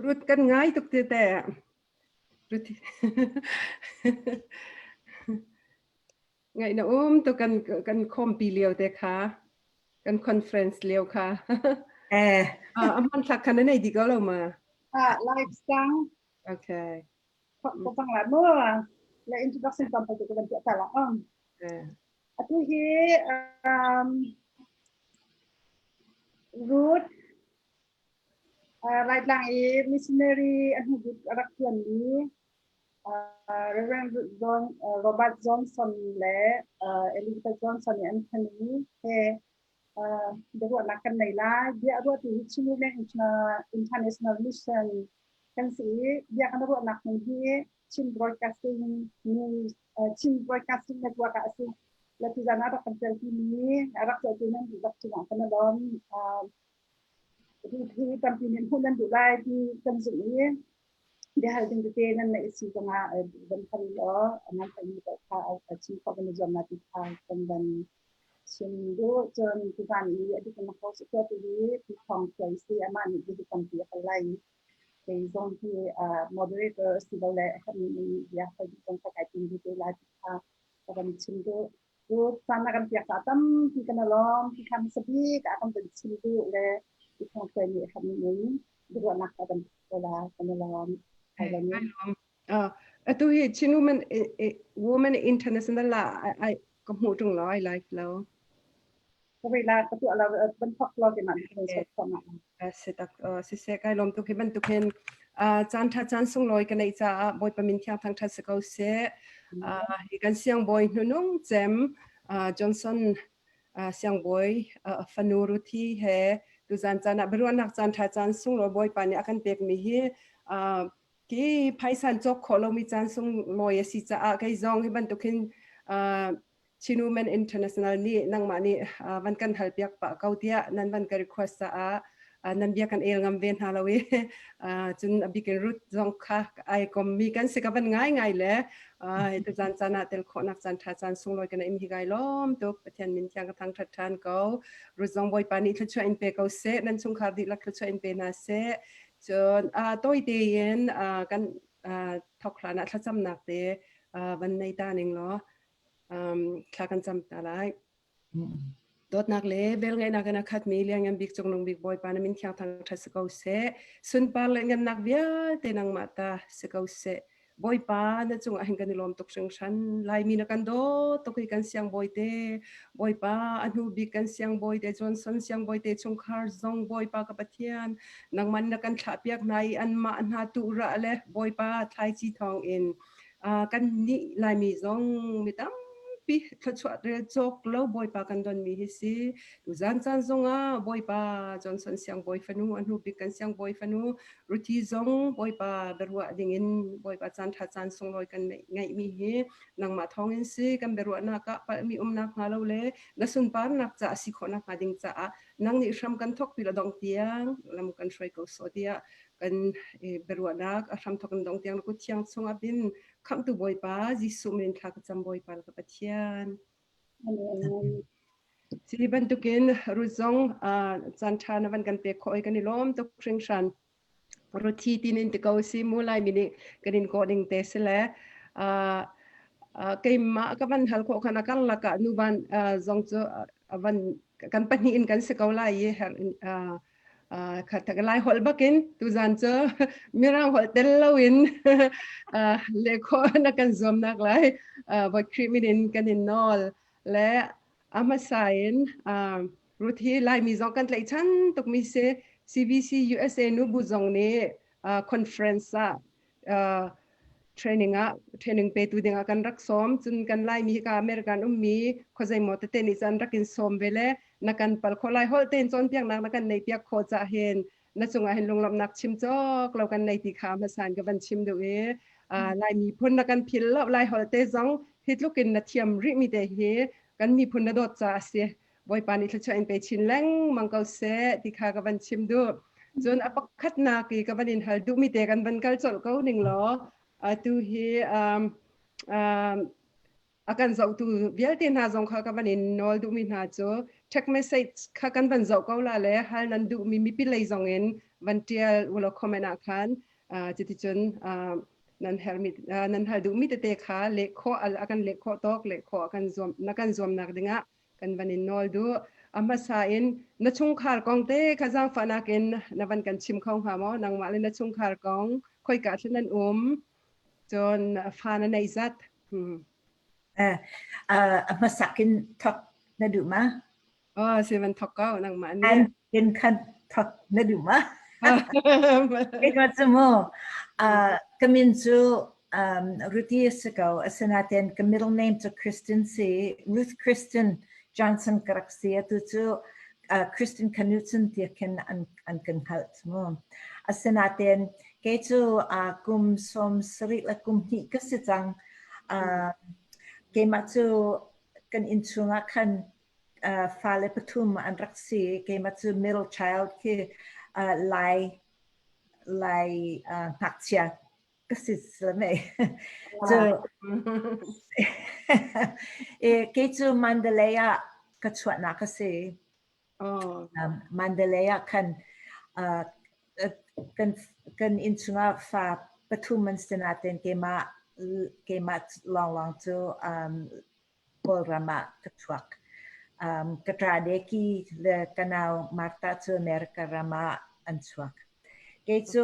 Ruth kan ngai tuk te te. Ruth Ngaih na um tu kan kan khawmpi lio te kha kan conference lio kha. Eh. A hmanthlak kha na nei di ko lo ma? Ah, live sang. Okay. Ko cang la mu. Le introduction tam pa tu kan tuah ta la. Eh. Atu hi Ruth Laitlang i missionary a hnubik a rak ṭuanmi Reverend Robert Johnson le Elizabeth Johnson nih an fanu he biaruahnak kan nei lai. Bia a ruahtu hi Chin Women International Mission kan si i bia kan ruahnak hmun hi Chin Broadcasting News Chin Broadcasting Network ah a si. Le tuzan ah rak kan telpimi a rak tuahtu nan dihlak cungah kan i lawm. Hi tampi nih hmuh nan duh lai ti kan zumh i biahal ding tete nan neih si zongah van hal law nan halmi paoh kha a chim khawh kan i zuam lai ti kha kan van chim duh. Cun tuzan i a dik in host a tuahtu hi Pi Thawng Thluai si amah nih biadik tampi a hal lai i kei zong hi moderator asilole a herhmi in bia hal ding zong kha kai tim ve te lai ti kha ka van chim duh. Cu caan na kan piak caah tampi kan i lawm. Hi kha hmasa bik ah kan van chim duh le i thawngthluai nih herh ning in biaruahnak kha kan ko la kan i lawm. Kai lawm. Atu hi Chin Women Women International la ai ka hmuh tung lo ai live lo. Ka vei la ka tuah la ban thok lo ke man kan sok thoma. Si tak si se kai lawm tuk hi bantuk hin caan tha caan sunglawi ka neih caah Bawipa min thiang thangthat si ko seh. Hi kan siangbawi hnunung cem Johnson siangbawi fanu Ruthi he tuzan caan ah biaruahnak caan tha caan sunglawi Bawipa nih a kan pekmi hi ki phaisan cawk khawh lomi caan sunglawi a si caah kei zong hi bantuk hin Chin Women International nih nangmah nih van kan halpiak pah ko tiah nan van ka request caah nan bia kan el ngam ve hna lo i cun a bikin Ruth zong kha ai kommi kan si ka van ngai ngai le tuzan caan ah tel khawhnak caan tha caan sunglawi kan im hi gai lawm tuk. Pathian min thiang ka thang that than ko. Ruth zong Bawipa nih thluachuah in pe ko seh, nan chungkhar dihlak thluachuah in pe hna seh. Cun tawi tein kan thok hlan ah thlacamnak te van nei ta ning law thla kan cam ta lai. Dawtnak le velngeihnak in a khatmi Lianngan Bik Cungnung Bik Bawipa na min thiang thang ṭhat si ko seh. Sunpar le ngannak vialte nangmah ta si ko seh. Bawipa na cungah hin kan i lawm tuk hringhran. Laimi na kan dawt tuk i kan siangbawi te. Bawipa a hnu bik kan siangbawi te Johnson siangbawi te chungkhar zong Bawipa ka Pathian nangman na kan thlahpiak hna i anmah hna tuhrah le Bawipa thlaici thawng in Kan nih Laimi zong mi tampi thluachuah rel cawk lo Bawipa kan donmi hi si. Tuzan caan zongah Bawipa Johnson siangbawi fanu, a hnu bik kan siangbawi fanu Ruthi zong Bawipa biaruah dingin Bawipa caan ṭha caan sunglawi kan ngeihmi hi nangmah thawngin si. Kan biaruahnak ah palhmi umnak hnga lo le na sunparnak caah si khawhnak hnga ding caah nang nih hram kan thawk pi la dong tiang lam kan hruai ko sawh tiah kan biaruahnak a hramthawk in dong tiang na kut thiang chungah bin khamhtu Bawipa Jesuh min thla ka cam Bawipa ka Pathian. Si bantukin Ruth zong caan ṭha na van kan pek khawh i kan i lawm tuk hringhran. Ruthi tin in ti ko si mu lai mi nih kan in kawh ding te si le keimah ka van hal khawh khan a karlak ah nuvan zong cu van kan pahnih in kan si ko lai i Lai holh bakin tuzan cu Mirang holh tel loin leh khawh na kan zuamnak lai Bawi Khrih min in kan in nawl le a hmasa in Ruth hi Laimi zong kan tlaihchan tukmi si. CBC USA nubu zong nih conference ah training ah training petu dingah kan rak sawm. Cun kan Laimi ka American ummi khuazei maw tete nih cun rak in sawm ve le na kan pal khawh lai. Holh tein cawnpiaknak na kan nei piak khawh cah hin na cungah hin lunglawmhnak chim cawk lo kan nei ti kha hmasan ka van chim duh i Lai miphun na kan phil lo. Lai holh te zong hi tluk in na thiam rih mi te hi kan miphun na dawt ca a si. Bawipa nih thluachuah in pe chin lengmang ko seh ti kha ka van chim duh. Cun a pakhatnak i ka van in hal duhmi te kan van kal colh ko ning law atu hi um, um, a kan zohtu vialte hna zong kha ka van in nawl duhmi hna cu text message kha kan van zoh ko la le hal nan duhmi mipi lei zong in van tial ulaw comment ah khan cuticun nan hermi nan hal duhmi tete kha leh khawh a kan leh khawh tawk leh khawh kan zuam na kan zuamnak dingah kan van in nawl duh. A hmasa in na chungkhar kong te kha zaangfahnak in na van kan chim kho hnga maw? Nangmah le na chungkhar kong khoika thlen nan um cun fa na neih zat. A hmasak in thok na duh ma? Oh, si van thok ko nangmah nih. An in khan thok na duh ma? Keimah cu mu ka min cu Ruthie a si ko. Asinain ka middle name cu Kristen si. Ruth Kristen Johnson ka rak si. Atu cu Kristen Knutson tiah khin an an kan hngalh mu. Asinain kei cu kum 70 le kum hnih ka si cang. Keimah cu kan innchung ah khan fale pathum an rak si. Keimah cu middle child khi Lai Lai ngakchia ka si mei. Cu kei cu Mandalay ah ka chuahnak a si. Oh. Mandalay ah khan kan kan innchung ah fa pathum an si nain keimah keimah lawnglawng cu Kawlram ah ka chuak. Ka ṭa Deki le ka nau Martha cu America ram ah an chuak. Kei cu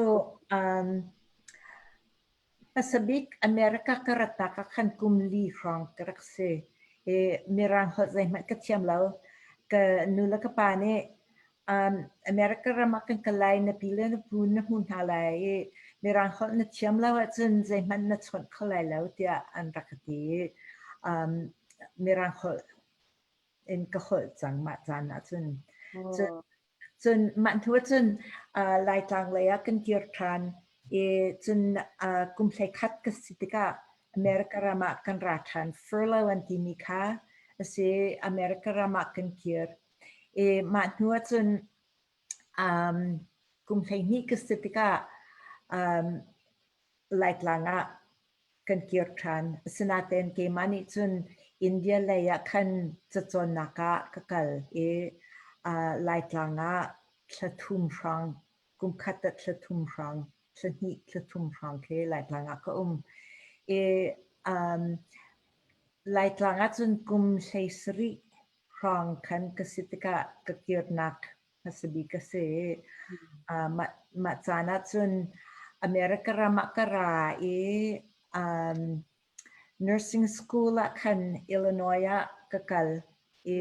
hmasa bik America ka ratnak ah khan kum li hrawng ka rak si. I Mirang holh zeihmanh ka thiam lo. Ka nu le ka pa nih America ram ah kan kal lai, na pi le na pu na hmu hna lai i Mirang holh na thiam lo ahcun zeihmanh na chawnh kho lai lo tiah an rak ka ti i Mirang holh in ka holh cang mah caan ahcun. Cun, cun mah hnu ahcun Laitlang lei ah kan kir ṭhan i cun kum 11 ka si tikah America ram ah kan ra ṭhan. Furlough an timi kha a si. America ram ah kan kir. I mah hnu ahcun kum 12 ka si tikah Laitlang ah kan kir ṭhan. Asinain keimah nih cun India lei ah khan cacawnnak ah ka kal i Laitlang ah thla thum hrawng, kum khat ah thla thum hrawng, thla hnih thla thum hrawng khi Laitlang ah ka um. I Laitlang ah cun kum 17 hrawng khan ka si tikah ka kirnak hmasa bik a si. Mah, mah caan ahcun America ram ah ka ra i um, nursing school ah khan Illinois ah ka kal i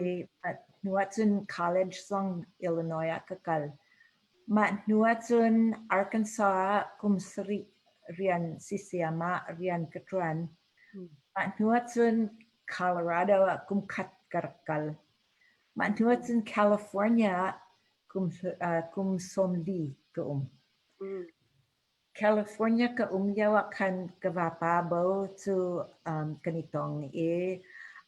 hnu ahcun college zong Illinois ah ka kal. Mah hnu ahcun Arkansas ah kum sarih rian CCM ah rian ka ṭuan. Mah hnu ahcun Colorado ah kum khat ka rak kal. Mah hnu ahcun California ah kum 40 ka um. California ka um lio ah khan ka vapa Bo cu kan i tong i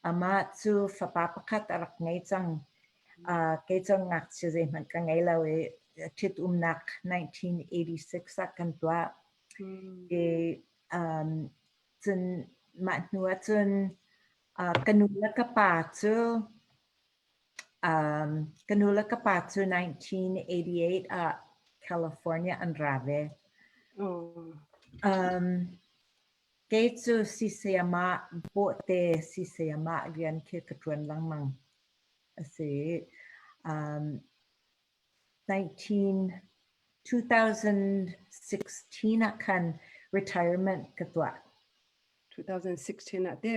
amah cu fapa pakhat a rak ngei cang. Kei cu ngakchia zeihmanh ka ngei lo i ṭhitumnak 1986 ah kan tuah. I cun mah hnu ahcun ka nu le ka pa cu ka nu le ka pa cu 1988 ah California an ra ve. Kei cu sisayamah bawhte sisayamah rian khi ka ṭuan lengmang a si. 19 2016 ah khan retirement ka tuah. 2016 ah te.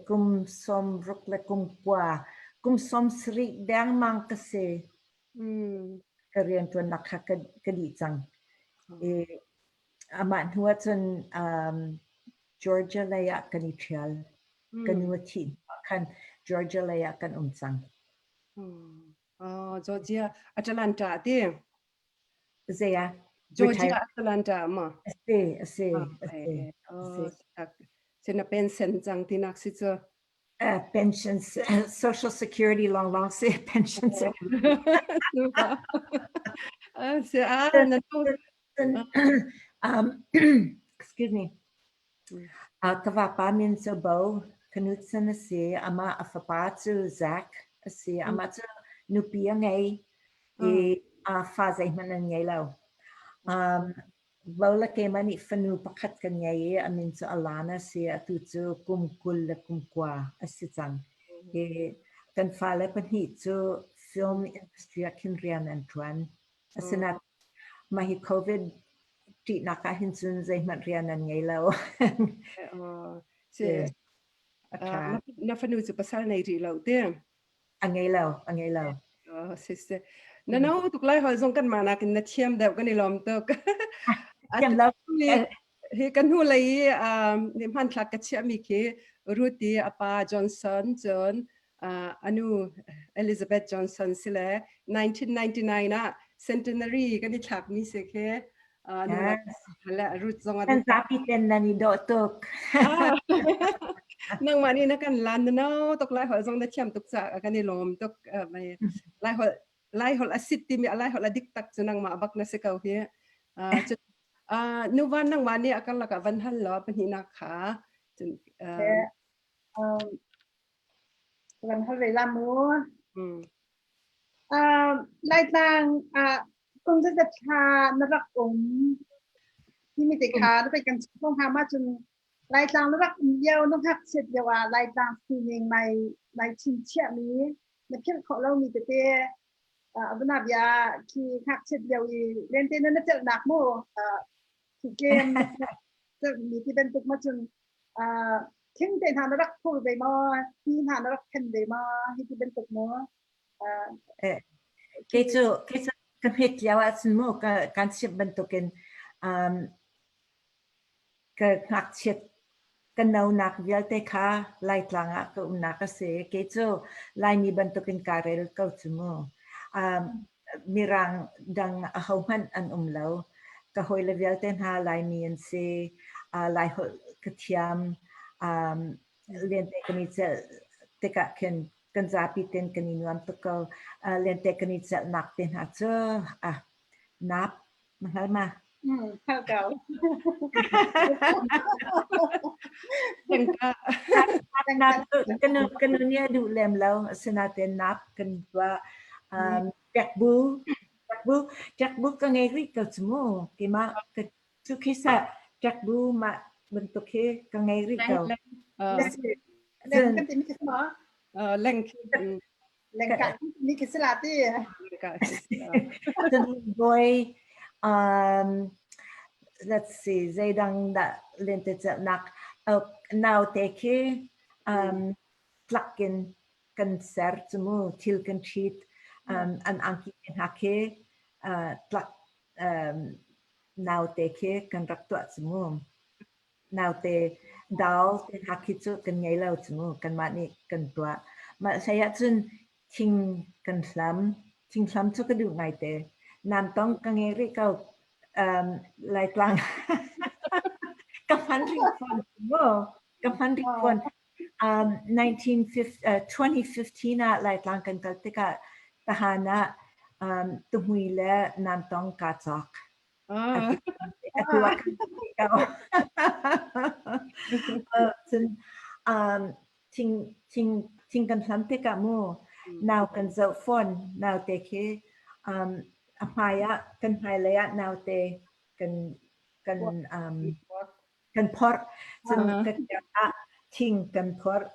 Kum 60 le kum 9, kum 70 dengmang ka si. Ka rianṭuannak kha ka dih cang. I amah hnu ahcun Georgia lei ah kan i ṭhial. Ka nu a thih hnu ah khan Georgia lei ah kan um cang. Oh, Georgia Atlanta ti. Zei ah? Georgia Atlanta ma? A si, a si, a si. Oh, si na pension cang tinak si cu. Pension, Social Security lawnglawng si, pension. Si ah, na tu. Excuse me. Ka vapa min cu Bo Knutson a si. Amah a fapa cu Zach a si. Amah cu nupi a ngei i fa zeihmanh an ngei lo. Um, Lola keimah nih fanu pakhat kan ngei i a min cu Alana si. Atu cu kum 20 le kum 9 a si cang. I kan fale pahnih cu film industry ah khin rian an ṭuan. Asinain mah hi COVID ṭihnak ah hin cun zeihmanh rian an ngei lo. Si, A ṭha. Na fanu cu pasal nei rih lo te? A ngei lo, a ngei lo. Oh, si si. Na no tuk lai hol zong kan mah nakin na thiam deuh kan i lawm tuk. Thiam lo. Hi kan hnu lei i ni hmanthlak ka chiahmi khi Ruth i a pa Johnson cun anu Elizabeth Johnson si le 1999 ah centenary kan i thlakmi si khi le Ruth zong Kan zapi ten nan i dawh tuk. Nangmah nih na kan lan na no tuk lai holh zong na thiam tuk ca kan i lawm tuk lai holh lai holh a sit timi lai holh a dik tak cu nangmah bak na si ko hi. Nuvan nangmah nih a karlak ah van hal law pahnihnak kha cun van hal ve la mu. Laitlang ah kum zeizat thla na rak um timi te kha na kan chim hnga ma cun Laitlang na rak um lio na ngakchiat lio ah Laitlang sining nai nai chingchiahmi na philh khawh lomi tete abana bia khi ngakchiat lio i lente na na celhnak mu khi game mi ti bantuk ma cun thing te hna na rak phur ve maw ti hna na rak khen ve maw hi ti bantuk mu Kei cu kei cu ka hmet lio ahcun mu ka kan chimh bantukin um, ka ngakchiat ka nonak vialte kha Laitlang ah ka umnak a si. Kei cu Laimi bantukin kaa rel ko cu mu. Um, Mirang dang ahohmanh an um lo. Ka hawile vialte hna Laimi an si. Uh, Laiholh ka thiam. Um, lente kan i celh tikah khin kan zapi ten kan i nuam tuk ko. Uh, lente kan i celhnak te hna cu ah nap na hngal ma? Hngal ko. Nap kan kan nih a duh lem lo. Asinain nap kan tuah. Um, Jackbu Jackbu Jackbu ka ngei rih ko cu mu. Keimah ka cu khi sa Jackbu mah bantuk hi ka ngei rih ko. Leng kan timi khi ma? Leng Lengka ni khi sila ti. Cun boy um let's see zeidang dah lentecelhnak naute khi um tlak in kan ser cu mu thil kan ṭhit um an angki te hna khi tlak um naute khi kan rak tuah cu mu. Naute dal te hna khi cu kan ngei lo cu mu kanmah nih kan tuah. Mah hlei ahcun thing kan hlam. Thing hlam cu ka duh ngaite. Namtong ka ngei rih ko. Um, Laitlang ka hman rih fawn mu. Ka hman rih fawn. Um, 1950, uh, 2015 ah Laitlang kan kal tikah tahan ah um, tuhmui le namtong kaa cawk. Atu ah kan ko. Cun um, thing thing thing kan hlam tikah mu nau kan zoh fawn naute khi um, a hmai ah kan hmailei ah naute kan kan um, kan phorh cun ka ah thing kan phorh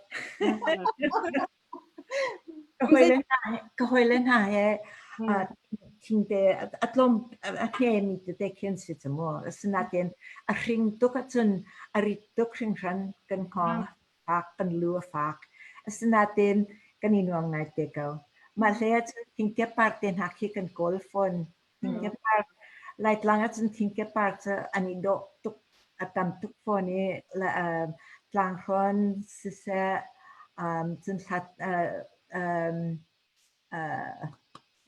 Ka hawile hna he ka hawile hna he thingte a tlawm a hnemi tete khi an si cu mu. Asinain a hring tuk ahcun a rit tuk hringhran kan hngawng a fak, kan lu a fak. Asinain kan i nuam ngaite ko. Mah hlei ahcun thingte par te hna khi kan kawl fawn. Thingkepar Laitlang ahcun thingkepar cu an i dawh tuk a tam tuk fawn i tlanghrawn siseh cun hlat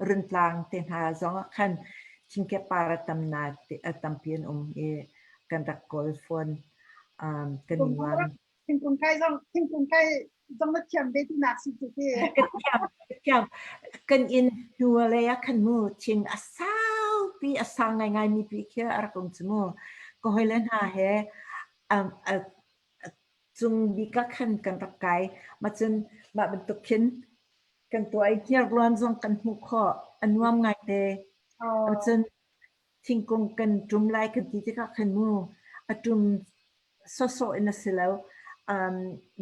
Runtlang te hna zong ah khan thingkepar a tam a tampi an um i kan rak kawl fawn kan i nuam. Thingkung kai zong thingkung kai zong na thiam ve ti nak si cu ti. Ka thiam ka thiam kan inn hnu lei ah khan mu thing a saupi a sang ngaingai mi pi khi a rak um cu mu. Ka hawile hna he um, a, cung bik ah khan kan rak kai. Ma cun mah bantuk khin kan tuah i hniarlawn zong kan hmuh khawh. A nuam ngaite. Cun. Thingkung kan ṭum lai kan ti tikah khan mu a ṭum sawsawh in a si lo.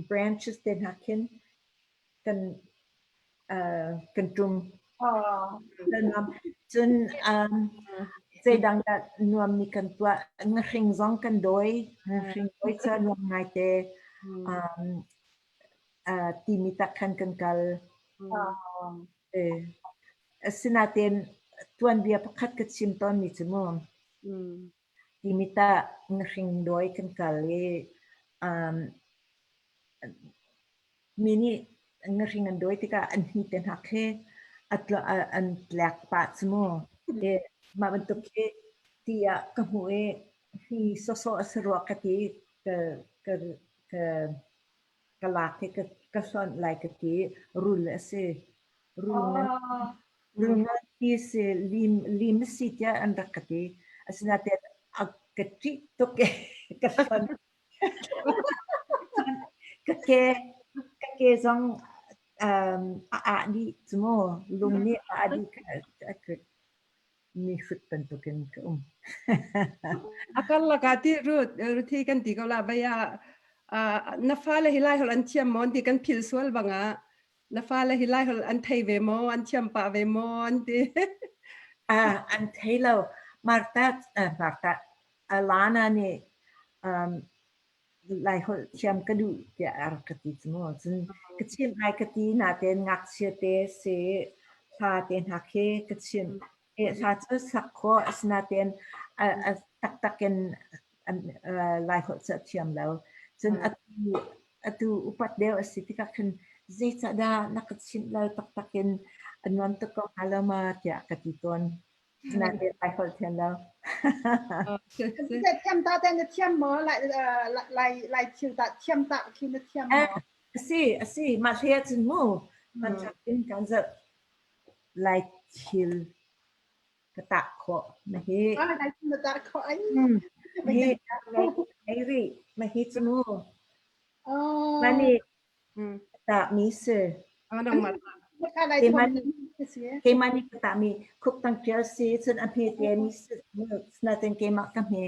Branches te hna khin kan kan ṭum. Cun zeidang dah nuammi kan tuah? Ngahring zong kan dawi. Ngahring dawi cu a nuam ngaite. Timi tak khan kan kal. Asinain tuanbia pakhat ka chim tawnmi cu mu timi tah ngahring dawi kan kal i mi nih ngahring an dawi tikah an hni te hna khi an tlek pah cu mu. Mah bantuk khi ti ah ka hmuh i hi sawsawh a si rua ka ti ka ka ka ka lak i ka hlonh lai ka ti. Rul a si. Rul ngan rul nganpi a si. Lim lim a si tiah an rak ka ti. Asinain a ka ṭih tuk i ka hlonh. Ka ke ka ke zong a ah dih cu mu. Lung nih a ah dih. Mi hrut bantukin ka um. A karlak ah ti Ruth Ruthi kan ti ko la vai ah na fale hi lai holh an thiam maw an ti kan philh sual bang ah na fale hi lai holh an thei ve maw an thiam pah ve maw an ti. Ah an thei lo. Martha Martha Alana nih Laiholh thiam ka duh tiah a rak ka ti cu mu. Cun ka chimh lai ka ti natein ngakchia te si hla te hna khi ka chimh. Hla cu sak khawh asinain a taktak in Laiholh cu a thiam lo. Cun atu atu upat deuh a si tikah khin zeicah dah na ka chimh lo taktak in a nuam tuk ko hnga lo ma tiah ka ti tawn. Nain ai holh thiam lo. Thiam ta te na thiam maw? Lai lai lai thil ta thiam ta khi na thiam maw? Asi asi mah hlei ahcun mu hmanthlak in kan zoh lai thil ka tah khawh na hi. Ah lai thil na tah khawh ai. Hi ai ri ma hi cu mu. Mani Tah mi si. Keimah nih ka tahmi khuktang ṭial si cun a hmete mi si natin keimah ka hme.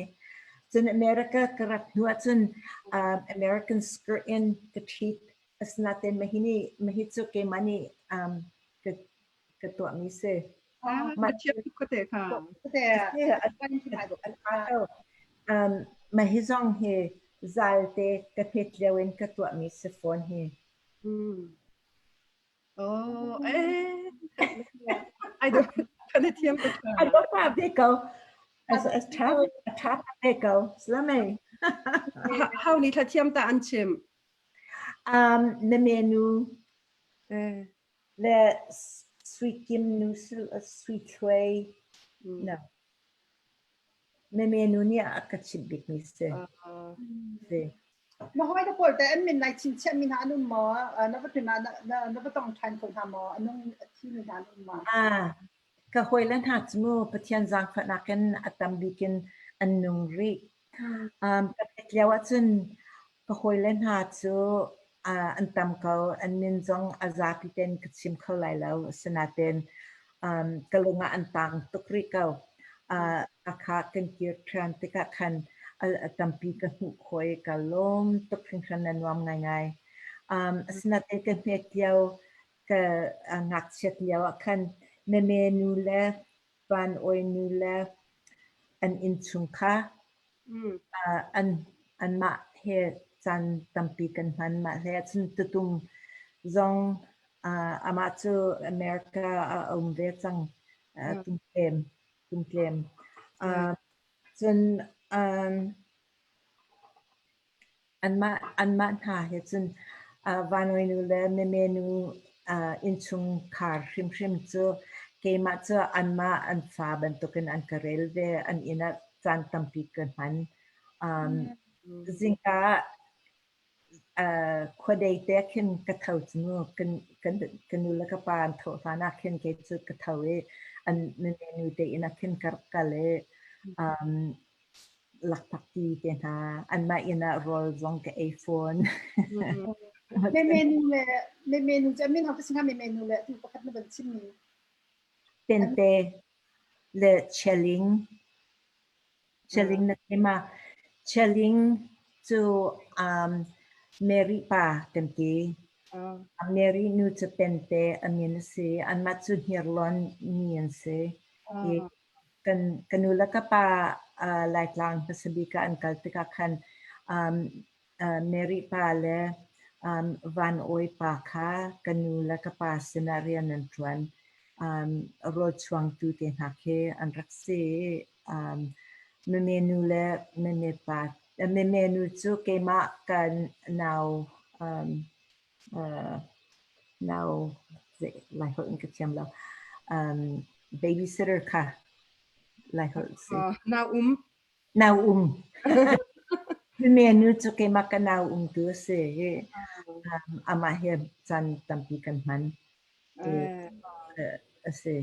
Cun America ka rat hnu ahcun American skirt in ka ṭhit. Asinain mahi nih mahi cu keimah nih ka ka tuahmi si. Mah thiam tuk ka te kha. Mah hi zong hi zalte ka hmet lio in ka tuahmi si fawn hi. Oh, eh. Ai do kan thiam tuk. Ai do pa ve ko. As as tha a tha ve ko. Slamei. How ni thla thiam ta an chim? Na menu. Eh. Le Sui Kim nu Sui Thluai no. Meme nu nih a ka chimh bikmi si. Si. Na hawi le pawl te an min lai chinchiah mi hna an um maw? Na va tun ah na va tong ṭhan kho hna maw? A nung a thi mi hna an um maw? Ah, ka hawi le hna cu mu Pathian zaangfahnak in a tam bik in an nung rih. Ka pek lio ahcun ka hawile hna cu an tam ko. An min zong a zapi tein ka chim kho lai lo. Asinain ka lung ah an taang tuk rih ko. Hakha kan kir ṭhan tikah khan a tampi ka hmuh khawh i ka lawm tuk hringhran a nuam ngaingai. Asinain ka hmet lio, ka ngakchiat lio ah khan meme nu le Van Awi nu le an innchung kha an anmah he caan tampi kan hman. Mah hlei ahcun tutum zong amah cu America ah a um ve cang. Tumtlem, tumtlem. Cun Anmah hna he cun Vanawinu le Memenu innchungkhar hrimhrim cu keimah cu anmah an fa bantukin an ka rel ve. An inn ah caan tampi ka hman. Zingka ah khuadei te khin ka tho cu mu. Ka nu le ka pa an thawh hlan ah khin kei cu ka tho i an Memenu te inn ah khin ka rak kal i lakphakti te hna anmah inn ah rawl zong ka ei fawn. Meme nu le meme nu cu min hau singa meme nu le tu pakhat na van chim mi. Tente le Cheling. Chialing na thei ma? Chialing cu Mary pa kan ti. Mary nu cu Pente a min a si. Anmah cu Hniarlawn mi an si. I kan ka nu le ka pa Laitlang hmasa bik ah an kal tikah khan Mary pa le Van Awi pa kha ka nu le ka pa sinah rian an ṭuan. Rawl chuangtu te hna khi an rak si. Meme nu le meme pa meme nu cu keimah kan nau nau Laiholh in ka thiam lo. Babysitter kha Laiholh si. Nau um. Nau um. Meme nu cu keimah ka nau um tu a si i amah he caan tampi kan hman. A si.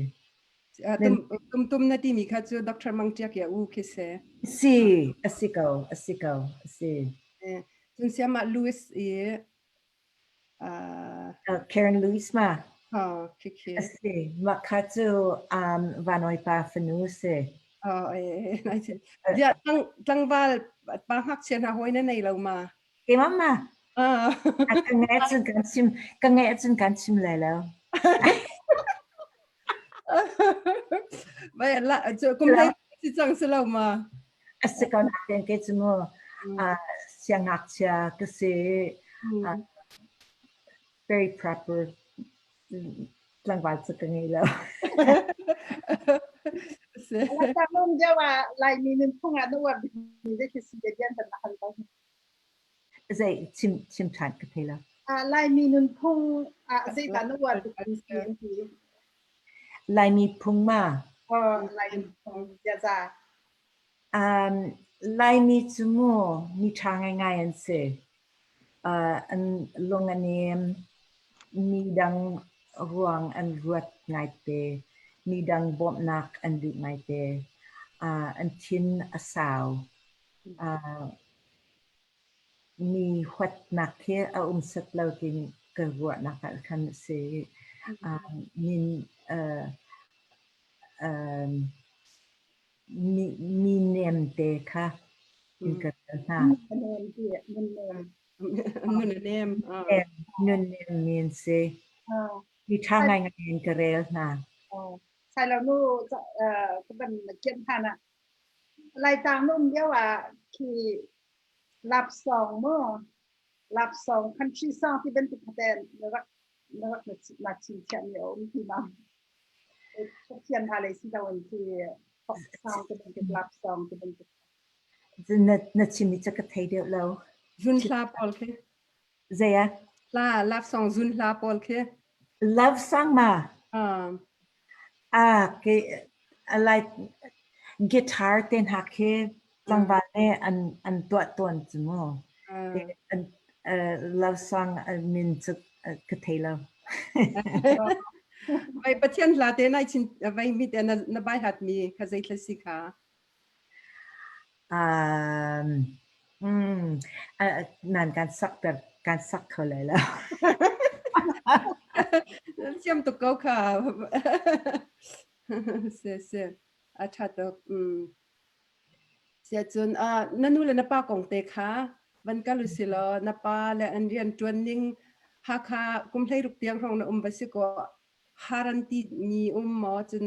Tum tum na timi kha cu Dr. Mang Ṭiak ya u khi si. Si, a si ko, a si ko, a si. Cun siamah Louis i Karen Louis ma? Oh, khi khi. A si, mah kha cu Vanawi pa fanu a si. Oh, eh, nai si. Dia tlangval pa ngakchia hna hawi na nei lo ma? Keimah ma? Ka ngeih cun kan chim, ka ngeih cun kan chim lai lo. Vai la kum hlei si cang si lo ma? A si ko nakin kei cu mu siangngakchia ka si. Very proper tlangval cu ka ngei lo. Lam deuh ah Laimi nunphung ah na uar bikmi zei khi si te dian ban na hal ko. Zei chim chim ṭhan ka thei lo. Laimi nunphung ah zeidah na uar bikmi si an ti? Laimi phung ma? Laimi phung ziaza. Laimi cu mu mi ṭha ngaingai an si. An lung a nem. Mi dang ruang an ruat ngaite. Mi dang bawmhnak an duh ngaite. An thin a sau. Mi huatnak hi a um set lo tiin ka ruahnak ah khan a si. Min mi nemte kha in ka rel hna. Nun a nem. Nun nem mi an si. Mi ṭha ngaingai in ka rel hna. Sailo nu ka van kianh hlan ah Laitlang na um lio ah khi love song maw love song country song ti bantuk kha teh na rak na rak na chimchiahmi a um ti ma? Pathian hna lei si loin khi folk song ti bantuk love song ti bantuk. Na na chimmi cu ka thei deuh lo. Zun hla pawl khi. Zei ah? Hla love song zun hla pawl khi. Love song ma? Ah, ke like guitar te hna khi tlangval nih an tuah tawn cu mu. An love song min cu ka thei lo. Vai Pathian hla te nai chin vai mi te na bai hat mi kha zei thla si kha? Um, mm, nan kan sak ter kan sak kho lai lo. Siam tuk ko kha. Se se. A tha tuk. Sia cun na nu le na pa kong te kha van kal usi law na pa le an rian ṭuan ning Hakha kum 16 tiang hrawng na um va si kaw haran ti mi um maw cun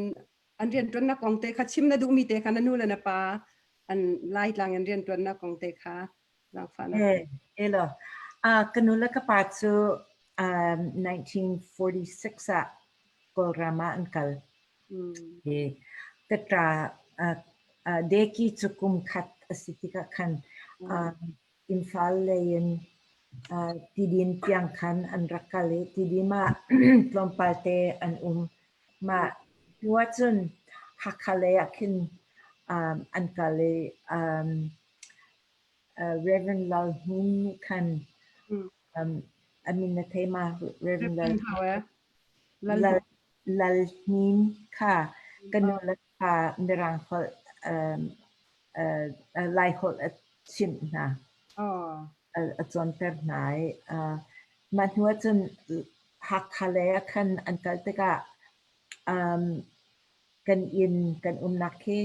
an rianṭuannak kong te kha chim na duhmi te kha na nu le na pa an Laitlang in rianṭuannak kong te kha zaangfahnak. Eh, elo. Ka nu le ka pa cu 1946 ah Kawlram ah an kal. Hi ka ṭa deki cu kum khat a si tikah khan Imphal lei in Tidim tiang khan an rak kal i Tidim ah tlawmpal te an um. Mah hnu ahcun Hakha lei ah khin an kal i Reverend Lal Hnin nih khan a min na thei ma? Reverend Lal Lal Lal Hnin kha ka nu le pa Mirang holh Laiholh a chimh hna. A cawnter hna i mah hnu ahcun Hakha lei ah khan an kal tikah. Kan inn kan umnak khi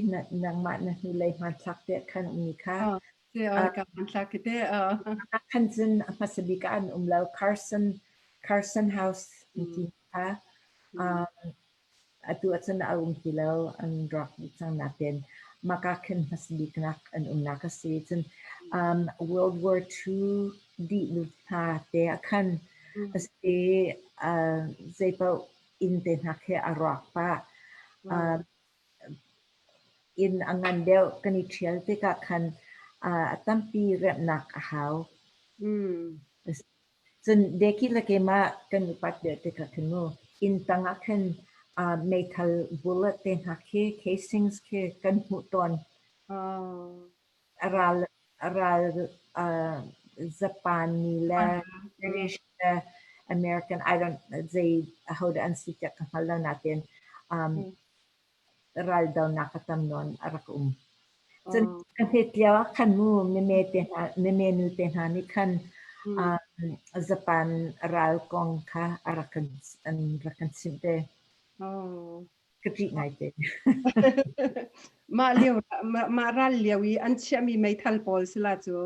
nangmah na hnulei hmanthlak te khan ummi kha. Ka hmanthlak khi te. Khan cun a hmasa bik ah an um lo. Carson Carson House an ti kha. Atu ahcun a um ti lo. An rawk dih cang natin maka khin hmasa bik nak an umnak a si. Cun World War II dih nu hna te ah khan a si zeipaoh inn te hna khi a rawk pah. Inn a ngan deuh kan i ṭhial tikah khan a tampi remhnak a hau. Cun deki le keimah kan upat deuh tikah khin mu inn tang ah khin meithal bullet te hna khi casings khi kan hmuh tawn. A ral a ral Japan mi le British le American I don't zei ahodah an si tiah ka hngal lo nain raldonak a tam nawn a rak um. Cun ka hmet lio ah khan mu meme te hna meme nu te hna nih khan Japan ral kong kha a rak kan an rak kan chimh te. Ka ṭih ngaite. Mah lio mah ral lio i an chiahmi meithal pawl sila cu.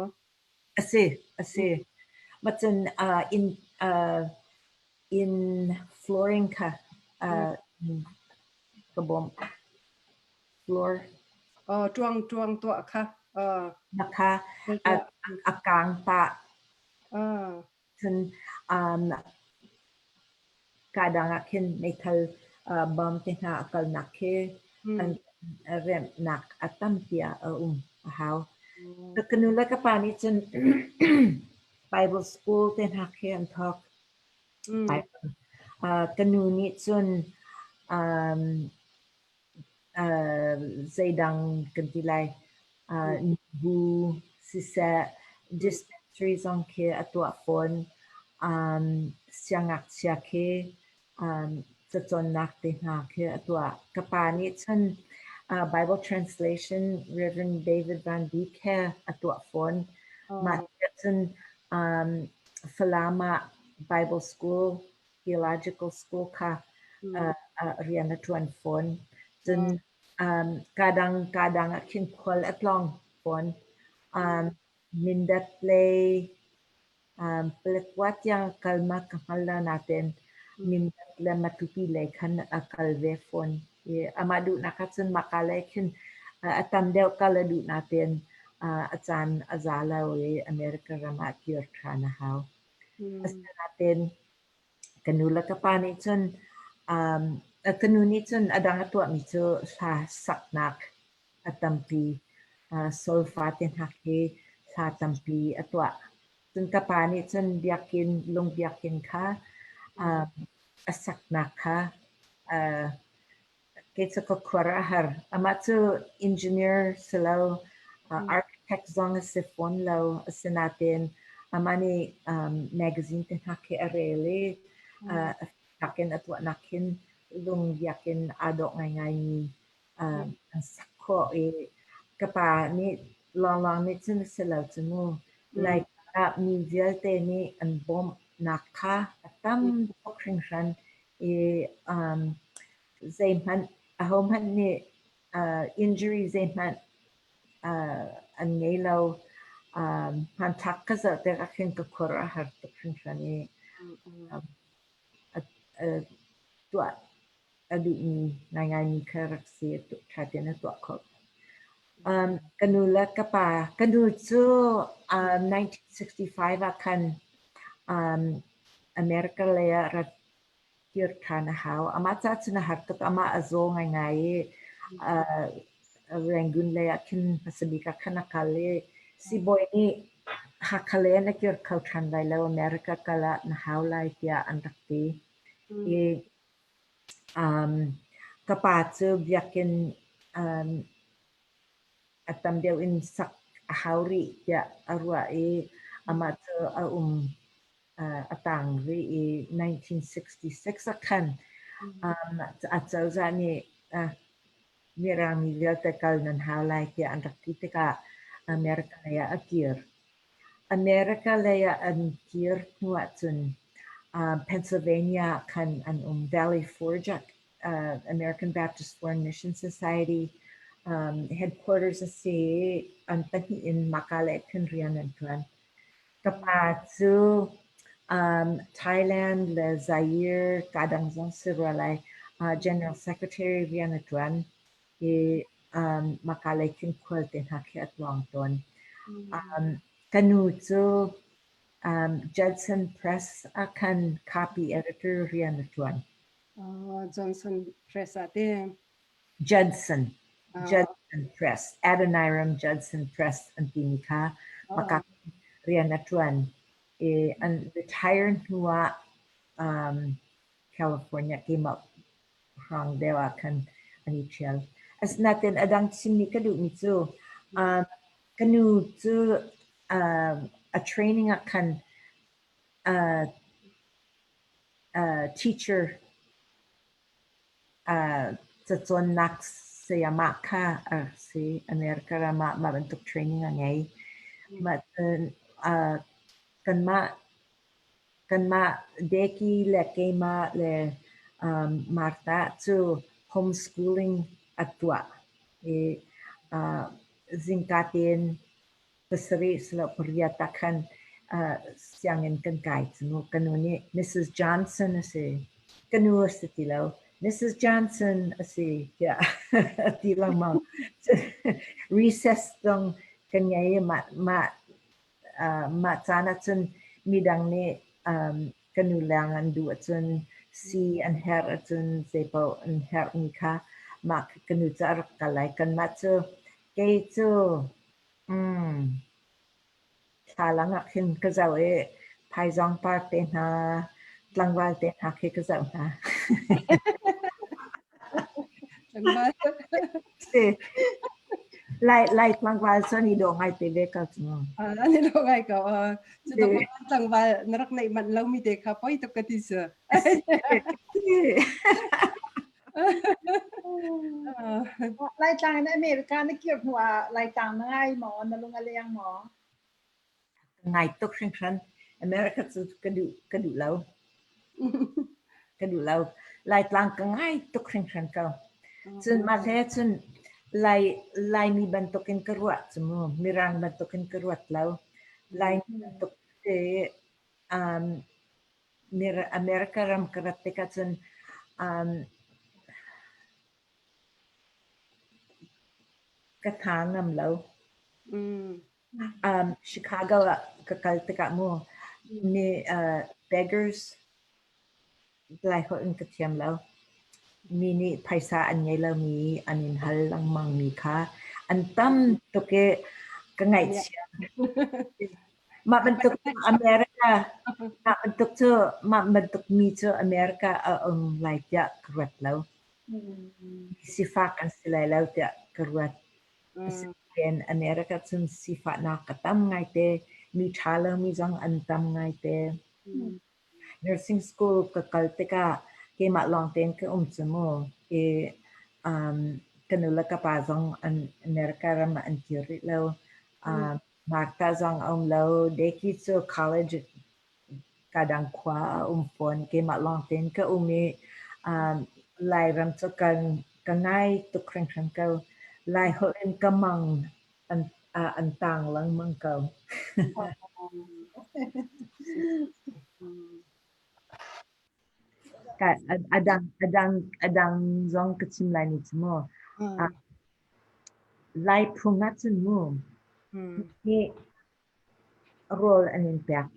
A si, a si. Macun in in flooring kha ka bawmh. Floor. Oh, ṭuang ṭuang tuah kha. Na kha a kaang pah. Cun Kadang ah khin meithal bom te hna a kalnak khi an remhnak a tampi ah a um a hau. Ka nu le ka pa nih cun Bible school te hna khi an thawk. Ka nu nih cun Zeidang kan ti lai. Nubu siseh, dispensary zong khi a tuah fawn. Siangngakchia khi cacawnnak te hna khi a tuah. Ka pa nih cun Bible translation Reverend David Van Bik he a tuah fawn. Mah cun Falam ah Bible School theological school kha rian a ṭuan fawn. Cun kadang kadang ah khin khual a tlawng fawn. Mindat lei Paletwa tiang kal ma ka hngal lo nain Mindat le Matupi lei khan a kal ve fawn. I amah duhnak ahcun mahka lei khin a tam deuh kal a duh nain a caan a za lo i America ram ah kir ṭhan a hau. Asinain ka nu le ka pa nih cun ka nu nih cun a dang a tuahmi cu hla saknak a tampi. Solfa te hna khi hla tampi a tuah. Cun ka pa nih cun biakinn, lung biakinn kha a saknak kha Kei cu ka khuar a har. Amah cu engineer si lo, architect zong a si fawn lo. Asinain amah nih magazine te hna khi a rel i a fak in a tuahnak hin lung biakinn aa dawh ngaingaimi an sak khawh i ka pa nih lawnglawng nih cun a si lo cu mu. Laica ah mi vialte nih an bawmhnak kha a tam tuk hringhran i zeihmanh ahohmanh nih injury zeihmanh an ngei lo. Hmanthlak ka zoh tikah khin ka khur a har tuk hringhran i tuah a duhmi ngaingaimi kha rak si. Ṭha tein a tuah khawh. Ka nu le ka pa, ka nu cu 1965 ah khan America lei ah rat kir ṭhan a hau. Amah caah cun a har tuk. Amah a zaw ngaingai i Rangoon lei ah khin hmasa bik ah khan a kal i siibawi nih Hakha lei ah na kir kho ṭhan lai lo, America kal ah na hau lai tiah an rak ti. I ka pa cu biakinn a tam deuh in sak a hau rih tiah a ruah i amah cu a um a tang rih i 1966 ah khan acozah nih Mirang mi vialte kal nan hau lai tiah an rak ti tikah America lei ah a kir. America lei ah an kir hnu ahcun Pennsylvania ah khan an um. Valley Forge ah. American Baptist Foreign Mission Society headquarters a si i an pahnih in mahka le khin rian an ṭuan. Ka pa cu Thailand le Zaire kadang zong si rua lai General Secretary rian a ṭuan i mahka lei khin khual te hna khi a tluang tawn. Ka nu cu Judson Press ah khan copy editor rian a ṭuan. Johnson Press ah te. Judson, Judson Press, Adoniram Judson Press an timi kha maka rian a ṭuan. I an retire hnu ah California keimah hrang deuh ah khan an i ṭhial. Asinain a dang chimmi ka duhmi cu ka nu cu a training ah khan teacher cacawnnak sayamah kha a si. America ram ah mah bantuk training a ngei. Mah cun kanmah kanmah Becky le keimah le Martha cu homeschooling a tuah i zingka tein pasarih silo pariat ah khan sianginn kan kai cu. Ka nu nih Mrs. Johnson a si. Ka nu a si ti lo. Mrs. Johnson a si tiah a ti lengmang. Recess zong kan ngei i mah mah mah caan ahcun midang nih ka nu leng an duh ahcun sii an herh ahcun zeipaoh an herhmi kha mah ka nu cu a rak kal lai. Kanmah cu kei cu Thlalang ah khin ka zoh i phaizawng par te hna, tlangval te hna khi ka zoh hna. Tlangval. Si. Lai Lai tlangval cu an i dawh ngai te ve ko cu. An i dawh ngai ko. Cu tuk tlangval na rak neih manh lomi te kha poi tuk ka ti su. Laitlang in America na kir hnu ah Laitlang na ngai maw? Na lung a leng maw? Ka ngai tuk hringhran. America cu ka duh ka duh lo. Ka duh lo. Laitlang ka ngai tuk hringhran ko. Cun mah hle cun Lai Laimi bantukin ka ruah cu mu. Mirang bantukin ka ruat lo. Laimi bantuk te um, America ram ka rat tikah cun ka hna ngam lo. Chicago ah ka kal tikah mu mi beggars Laiholh in ka thiam lo. Mi nih phaisa an ngei lomi an in hal lengmang mi kha an tam tuk i ka ngaihchia. Mah bantuk America mah bantuk cu mah bantuk mi cu America a um lai tiah ka ruat lo. Sifak an si lai lo tiah ka ruat. Asinain America cun sifahnak a tam ngaite, mi ṭha lomi zong an tam ngaite. Nursing school ka kal tikah keimah lawng tein ka um cu mu. I ka nu le ka pa zong an America ram ah an kir rih lo. Martha zong a um lo. Deki cu college kadang khua a um fawn. Keimah lawng tein ka um i Lairam cu ka ngai tuk hringhran ko. Laiholh in ka mang an tang lengmang ko. A dang zong ka chim lai ni cu mu. Lai phung ahcun mu hi rawl an in pek.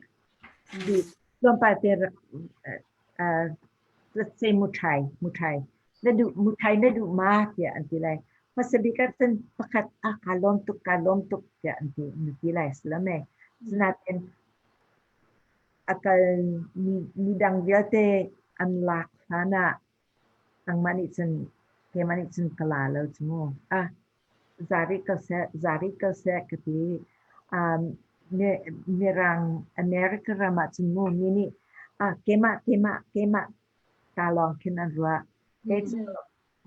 Tlawmpal te let's say muṭhai, muṭhai. Na duh muṭhai na duh ma tiah an ti lai. Hmasa bik ahcun pakhat ah kaa lawm tuk, kaa lawm tuk tiah an ti, na ti lai si lo mei. Asinain a kal midang vialte an lak hlan ah nangmah nih cun keimah nih cun ka la lo cu mu. Ah, za rih ko seh, za rih ko seh ka ti. Mirang America ram ah cun mu mi nih ah keimah keimah keimah ta lawng khin an ruah. Kei cu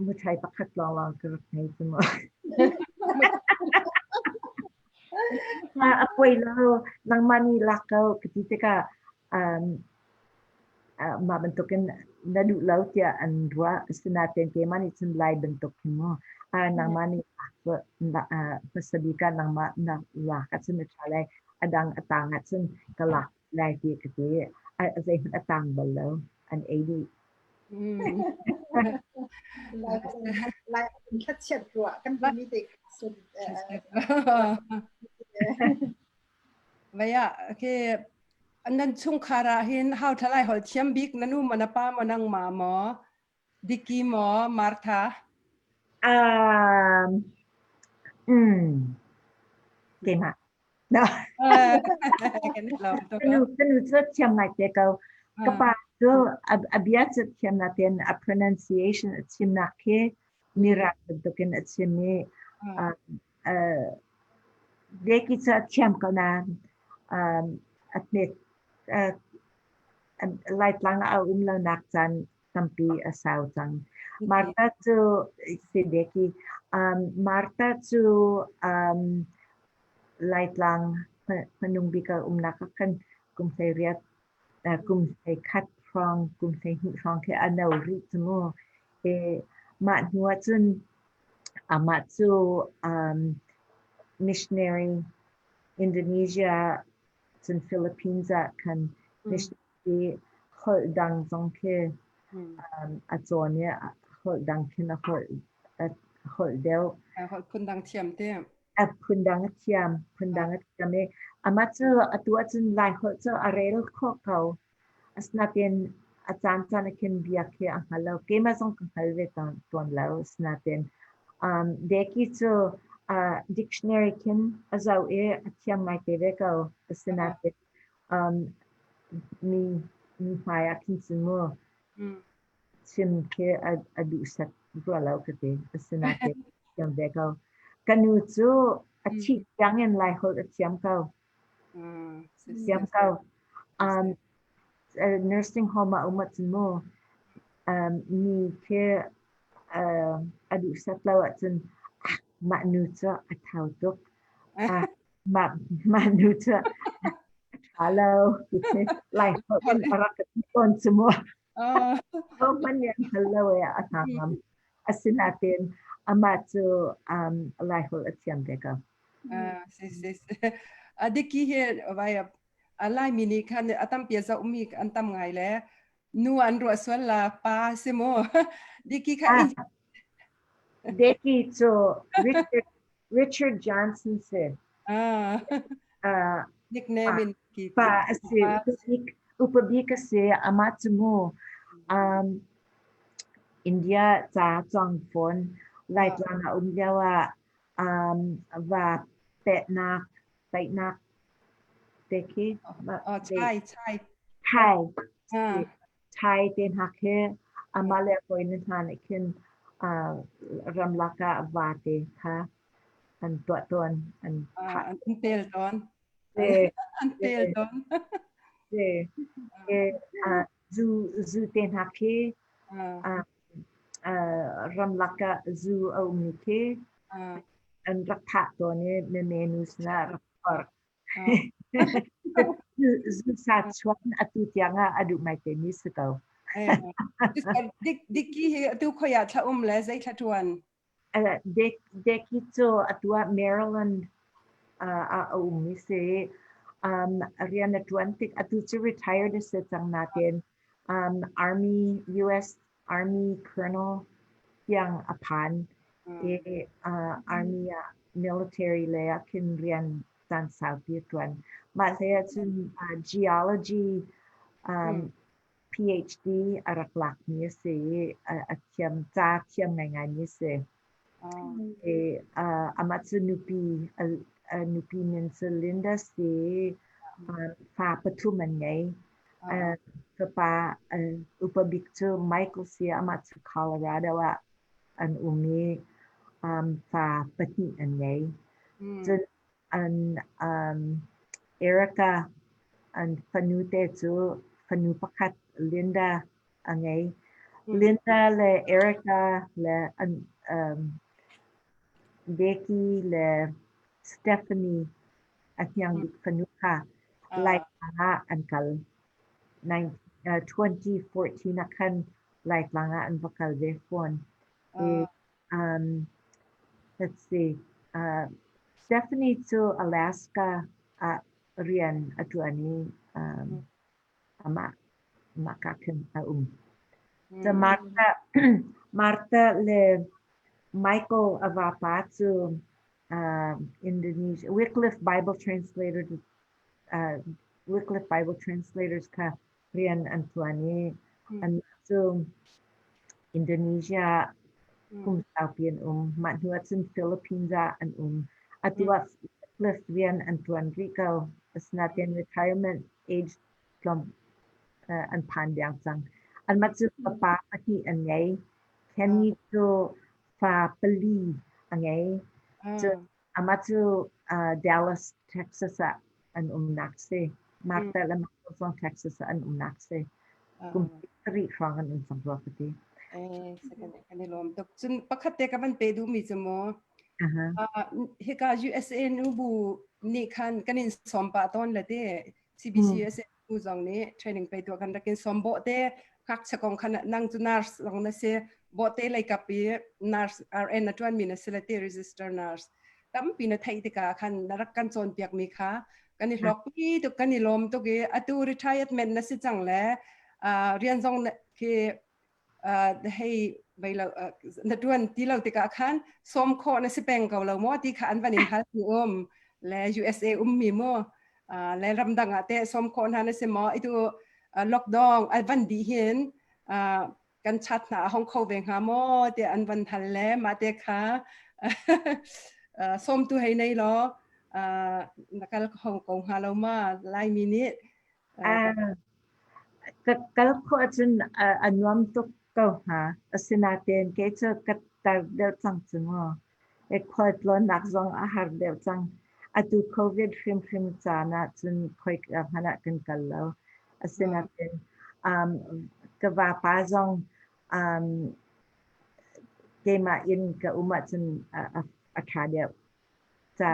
muṭhai pakhat lawnglawng ka rak ngei cu mu. A poi lo, nangmah nih lak ko ka ti tikah. Mah bantukin na duh lo tiah an ruah. Asinain keimah nih cun Lai bantuk hi mu nangmah nih hmasa bik ah nangmah na lak ahcun a ṭha lai. A dang a tang ahcun ka lak lai ti ka ti. Zeihmanh a tang bal lo. An ei dih. Lai Lai thlachiat ruah kan timi te sun. Vaya ke nan chungkhar ah hin how thalai hol thiam bik na nu maw na pa maw nangmah maw Dicky maw Martha? Keimah. No. Ka nu cu thiam ngai te ko. Ka pa cu a bia cu thiam natin a pronunciation a chimnak khi Mirang bantukin a chim i Deki cu a thiam ko nain a hmet Laitlang ah a um lonak caan tampi a sau cang. Martha cu si Deki Martha cu Laitlang hmanung bik a umnak ah khan kum 18 kum 11 hrawng kum 12 hrawng khi a no rih cu mu. Mah hnu ah cun amah cu missionary Indonesia cun Philippines ah khan missionary holh dang zong khi a cawn i holh dang khin a holh deuh. Holh phundang thiam te. A phundang a thiam, phundang a thiam i amah cu atu ahcun Lai holh cu a rel khawh ko. Asinain a caancaan ah khin biak hi a hngal lo. Keimah zong ka hngal ve tawn lo. Asinain Deki cu dictionary khin a zoh i a thiam ngaite ve ko. Asinain mi hmai ah khin cun mu chim khi a duhsak rua lo ka ti. Asinain thiam ve ko. Ka nu cu a thih tiang in Laiholh a thiam ko. Siam ko. Nursing home ah um ahcun mu mi khi a duhsat lo ahcun mah nu cu a thau tuk. Mah mah nu cu a ṭha lo. Lai holh in a rak ka ti tawn cu mu. Hohmanh nih an hngal lo i a hna ngam. Asinain amah cu Laiholh a thiam ve ko. Si si si. Diki hi vai Laimi nih khan a tampi a zohmi an tam ngai le nu an ruah sual la pa si mu. Diki kha Deki cu Richard, Richard Johnson si. Nickname in ki pa a si upabik upabik a si amah cu mu India ca cawng fawn Laitlang a um lio ah va pehnak paihnak te khi chai chai thai thai te hna khi amah le a hawi hna nih khin ramlak ah va te kha an tuah tawn an thah an tel tawn an tel tawn. Zu zu te hna khi ramlak ah zu a ummi khi an rak thah tawn i menu sinah rak phorh. Zu sa chuan atu tiang ah a duh ngai te mi si ko. Dikki hi atu khoi ah thla um le zei thla tuan? Deki cu atu ah Maryland ah a ummi si. Rian a ṭuan tik atu cu retired a si cang nain Army US Army Colonel tiang a phan i Army ah military lei ah khin rian caan saupi a ṭuan. Mah hlei ahcun geology PhD a rak lakmi a si i a thiam ca thiam ngaingaimi a si. I, amah cu nupi a nupi min cu Linda si fa pathum an ngei. Fapa upa bik cu Michael si amah cu Colorado ah an um i fa pahnih an ngei. Cun An Erica an fanute cu fanu pakhat Linda a ngei. Linda le Erica le an Becky le Stephanie a hniang bik fanu kha Laitlang ah an kal. 2014 ah khan Laitlang ah an va kal ve fawn. I, let's see, Stephanie cu Alaska ah rian a ṭuan i amah mah ka khin a um. Ca Martha Martha le Michael a vapa cu Indonesia Wycliffe Bible Translator Wycliffe Bible Translators kha rian an ṭuan i anmah cu Indonesia kum saupi an um. Mah hnu ah cun Philippines ah an um. Atu ah Wycliffe rian an ṭuan rih ko. Asinain retirement age tlawm an phan deng cang. Anmah cu fapa pahnih an ngei. Kenny cu fa pali a ngei. Cun amah cu Dallas, Texas ah an umnak si. Martha le Michael zong Texas ah an umnak si. Kum sarih hrawng an um cang rua ka ti. Kan i lawm tuk. Cun pakhat te ka van pe duhmi cu mu. Hika USA nubu nih khan kan in sawm pah tawn le te CBC USA bu zong nih training pe tuah kan rak in sawm bawhte ngakchia kong khan nang cu nurse zong na si bawhte lei kap i nurse RN na ṭuan mi na si le te register nurse tampi na theih tikah khan na rak kan cawnpiak mi kha kan i hlawk pi tuk kan i lawm tuk i atu retirement na si cang le rian zong khi hei vei lo na tuan ti lo tikah khan sawm khawh na si peng ko lo maw ti kha an van in hal mi um le USA um mi mu le ramdang ah te sawm khawh hna na si maw itu lockdown an van dih hin kan chat hna a hong kho ve hnga maw ti an van hal le mah te kha sawm tu hei nei law na kal kho ko hnga lo ma Laimi nih. Ka kal khawh ahcun a nuam tuk ko hnga. Asinain kei cu ka tar deuh cang cu mu. Khualtlawnnak zong a har deuh cang. Atu COVID hrimhrim caan ahcun khoika hmanh ah kan kal lo. Asinain ka vapa zong keimah in ka um ahcun a ṭha deuh. Ca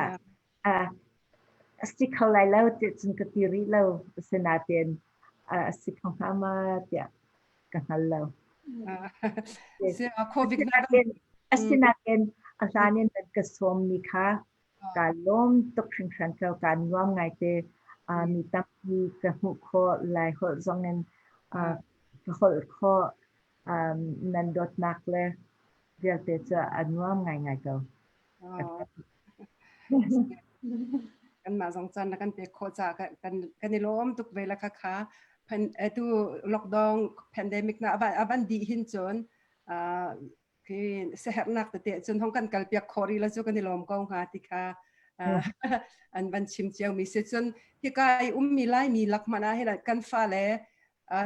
A si kho lai lo tiah cun ka ti rih lo. Asinain a si kho hnga ma tiah ka hngal lo. Asinain a hlan in nan ka sawmmi kha kaa lawm tuk hringhran ko. Kaa nuam ngaite. Mi tampi ka hmuh khawh. Laiholh zong in ka holh khawh. Nan dawtnak le vialte cu a nuam ngaingai ko. Kanmah zong caan na kan pek khawh caah kan i lawm tuk ve la kha kha atu lockdown pandemic na avan dih hin cun khi sehernak tete cun hong kan kal piak khawh rih la cu kan i lawm ko hnga ti kha an van chim cio mi si cun hika i ummi Laimi lak hmanh ah hin kan fale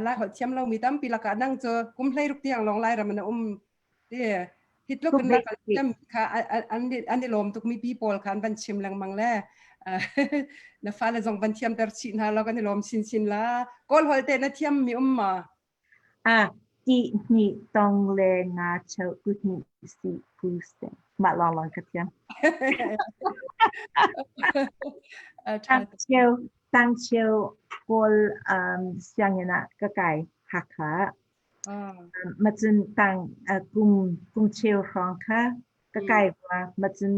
Lai holh thiam lomi tampi lakah nang cu kum 16 tiang lawng Lairam na um ti hi tluk in rak kha an i lawm tuk mi pi pawl kha an van chim lengmang le na fale zong van thiam ter chih hna lo kan i lawm chin chin la Kawl holh te na thiam mi um ma? A ti hni tong le nga cheu ku hni si pu ste mah lawng lawng ka thiam. Tang cheu tang cheu Kawl sianginn ah ka kai Hakha. Macun tang kum kum cheu hrawng kha ka kai rua. Macun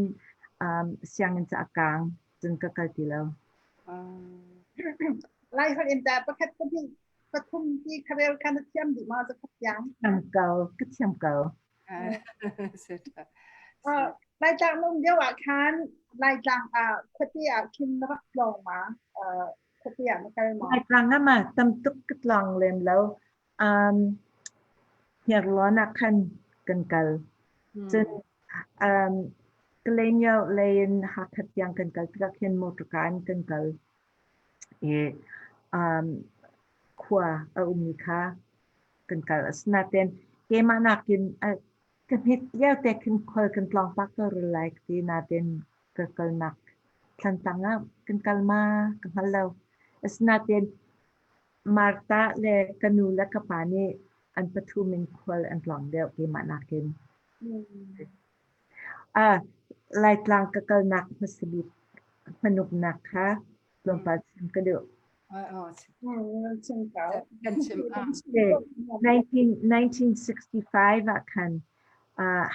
sianginn cu a kaang cun ka kal ti lo. Lai holh in tah pakhat pahnih pathum ti kharel kha na thiam dih ma zakhat tiang? Thiam ko, ka thiam ko. Laitlang na um lio ah khan Laitlang ah khuate ah khin na rak tlawng ma? Khuate ah na kal ma? Laitlang ah ma tam tuk ka tlawng lem lo. Hniarlawn ah khan kan kal. Cun Kalaymyo lei in Hakha tiang kan kal tikah khin motorka in kan kal. I khua a ummi kha kan kal. Asinain keimah nakin ka hmet lio te khin khual kan tlawng pah ko rua lai ka ti nain ka kalnak Thlantlang ah kan kal ma ka hngal lo. Asinain Martha le ka nu le ka pa nih an pathum in khual an tlawng deuh keimah nakin. Laitlang ka kalnak hmasa bik hmanuknak kha tlawmpal chim ka duh. Kan chim. 1965 ah khan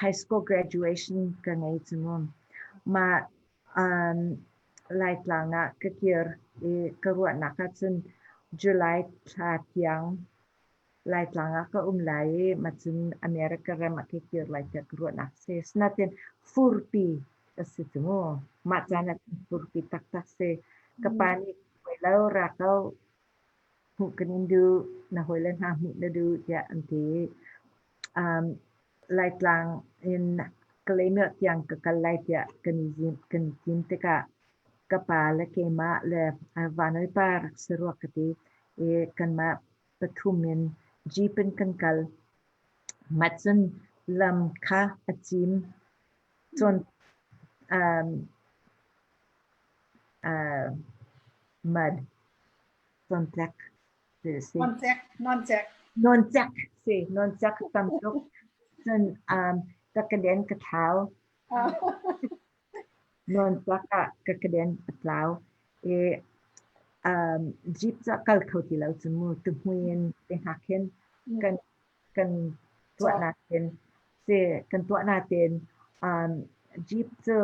high school graduation ka ngei cu mu. Mah Laitlang ah ka kir i ka ruahnak ahcun July thla tiang Laitlang ah ka um lai i macun America ram ah ka kir lai tiah ka ruahnak a si. Asinain furpi a si cu mu. Mah caan ah cun furpi taktak si. Ka pa nih hawi lo ra ko hmuh kan in duh, na hawile hna hmuh na duh tiah an ti. Laitlang in Kalaymyo tiang ka kal lai tiah kan i kan i tim tikah ka pa le keimah le Vanoi pa rak si rua ka ti i kanmah pathum in jeep in kan kal. Mah cun lam kha a cim. Cun mud cawntlek si. Noncek, noncek. Noncek si, noncek tam tuk. Cun ka keden ka thlau. Noncek ah ka keden a tlau. I jeep cu a kal kho ti lo cu mu tuhmui in te hngak hin kan kan tuah natin si kan tuah natin jeep cu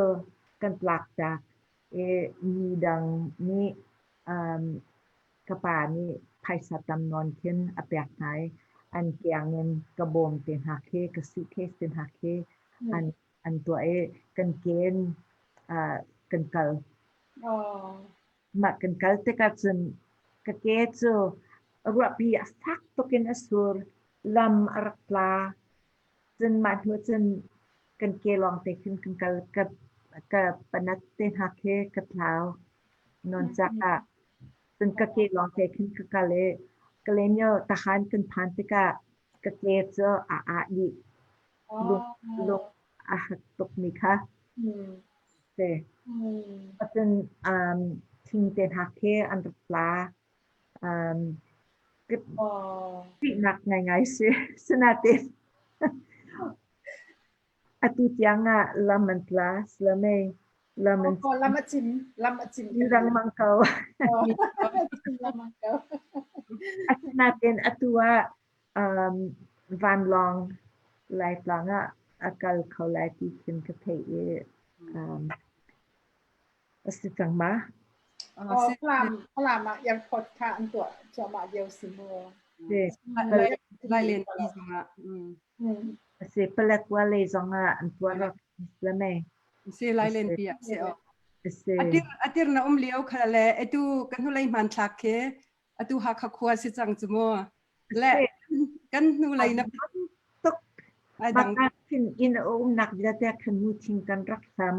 kan tlak tak i mi dang nih ka pa nih phaisa tam nawn khin a pek hna i an kiang in ka bawm te hna khi ka suitcase te hna khi an an tuah i kan ken kan kal. Mah kan kal tikah cun ka ke cu ruahpi a fak tuk in a sur, lam a rak tla. Cun mah hnu cun kan ke lawng te khin kan kal. Ka ka panat te hna khi ka tlau nawn caah cun ka ke lawng te khin ka kal i Kalaymyo tahan kan phan tikah ka ke cu a ah dih. Lung lung a hak tukmi kha. Si. Cun thing te hna khi an rak tla. Ṭihnak ngaingai si. Sinain atu tiang ah lam an tla silamei lam an Lam a cim, lam a cim. Lengmang ko. Lengmang ko. Asinain atu ah vanlawng Laitlang ah a kal kho lai ti khin ka theih i a si cang ma? Falam, Falam ah airport kha an tuah cuahmah lio si mu. Si. Lailen pi zongah. Si Paletwa lei zongah an tuah rak la mei. Si Lailen pi ah si. Si. Atir atir na um lio kha le atu kan hnulei hmanthlak khi atu Hakha khua si cang cu mu. Le kan hnulei na tuk Maka in a umnak vialte khan mu thing kan rak hlam.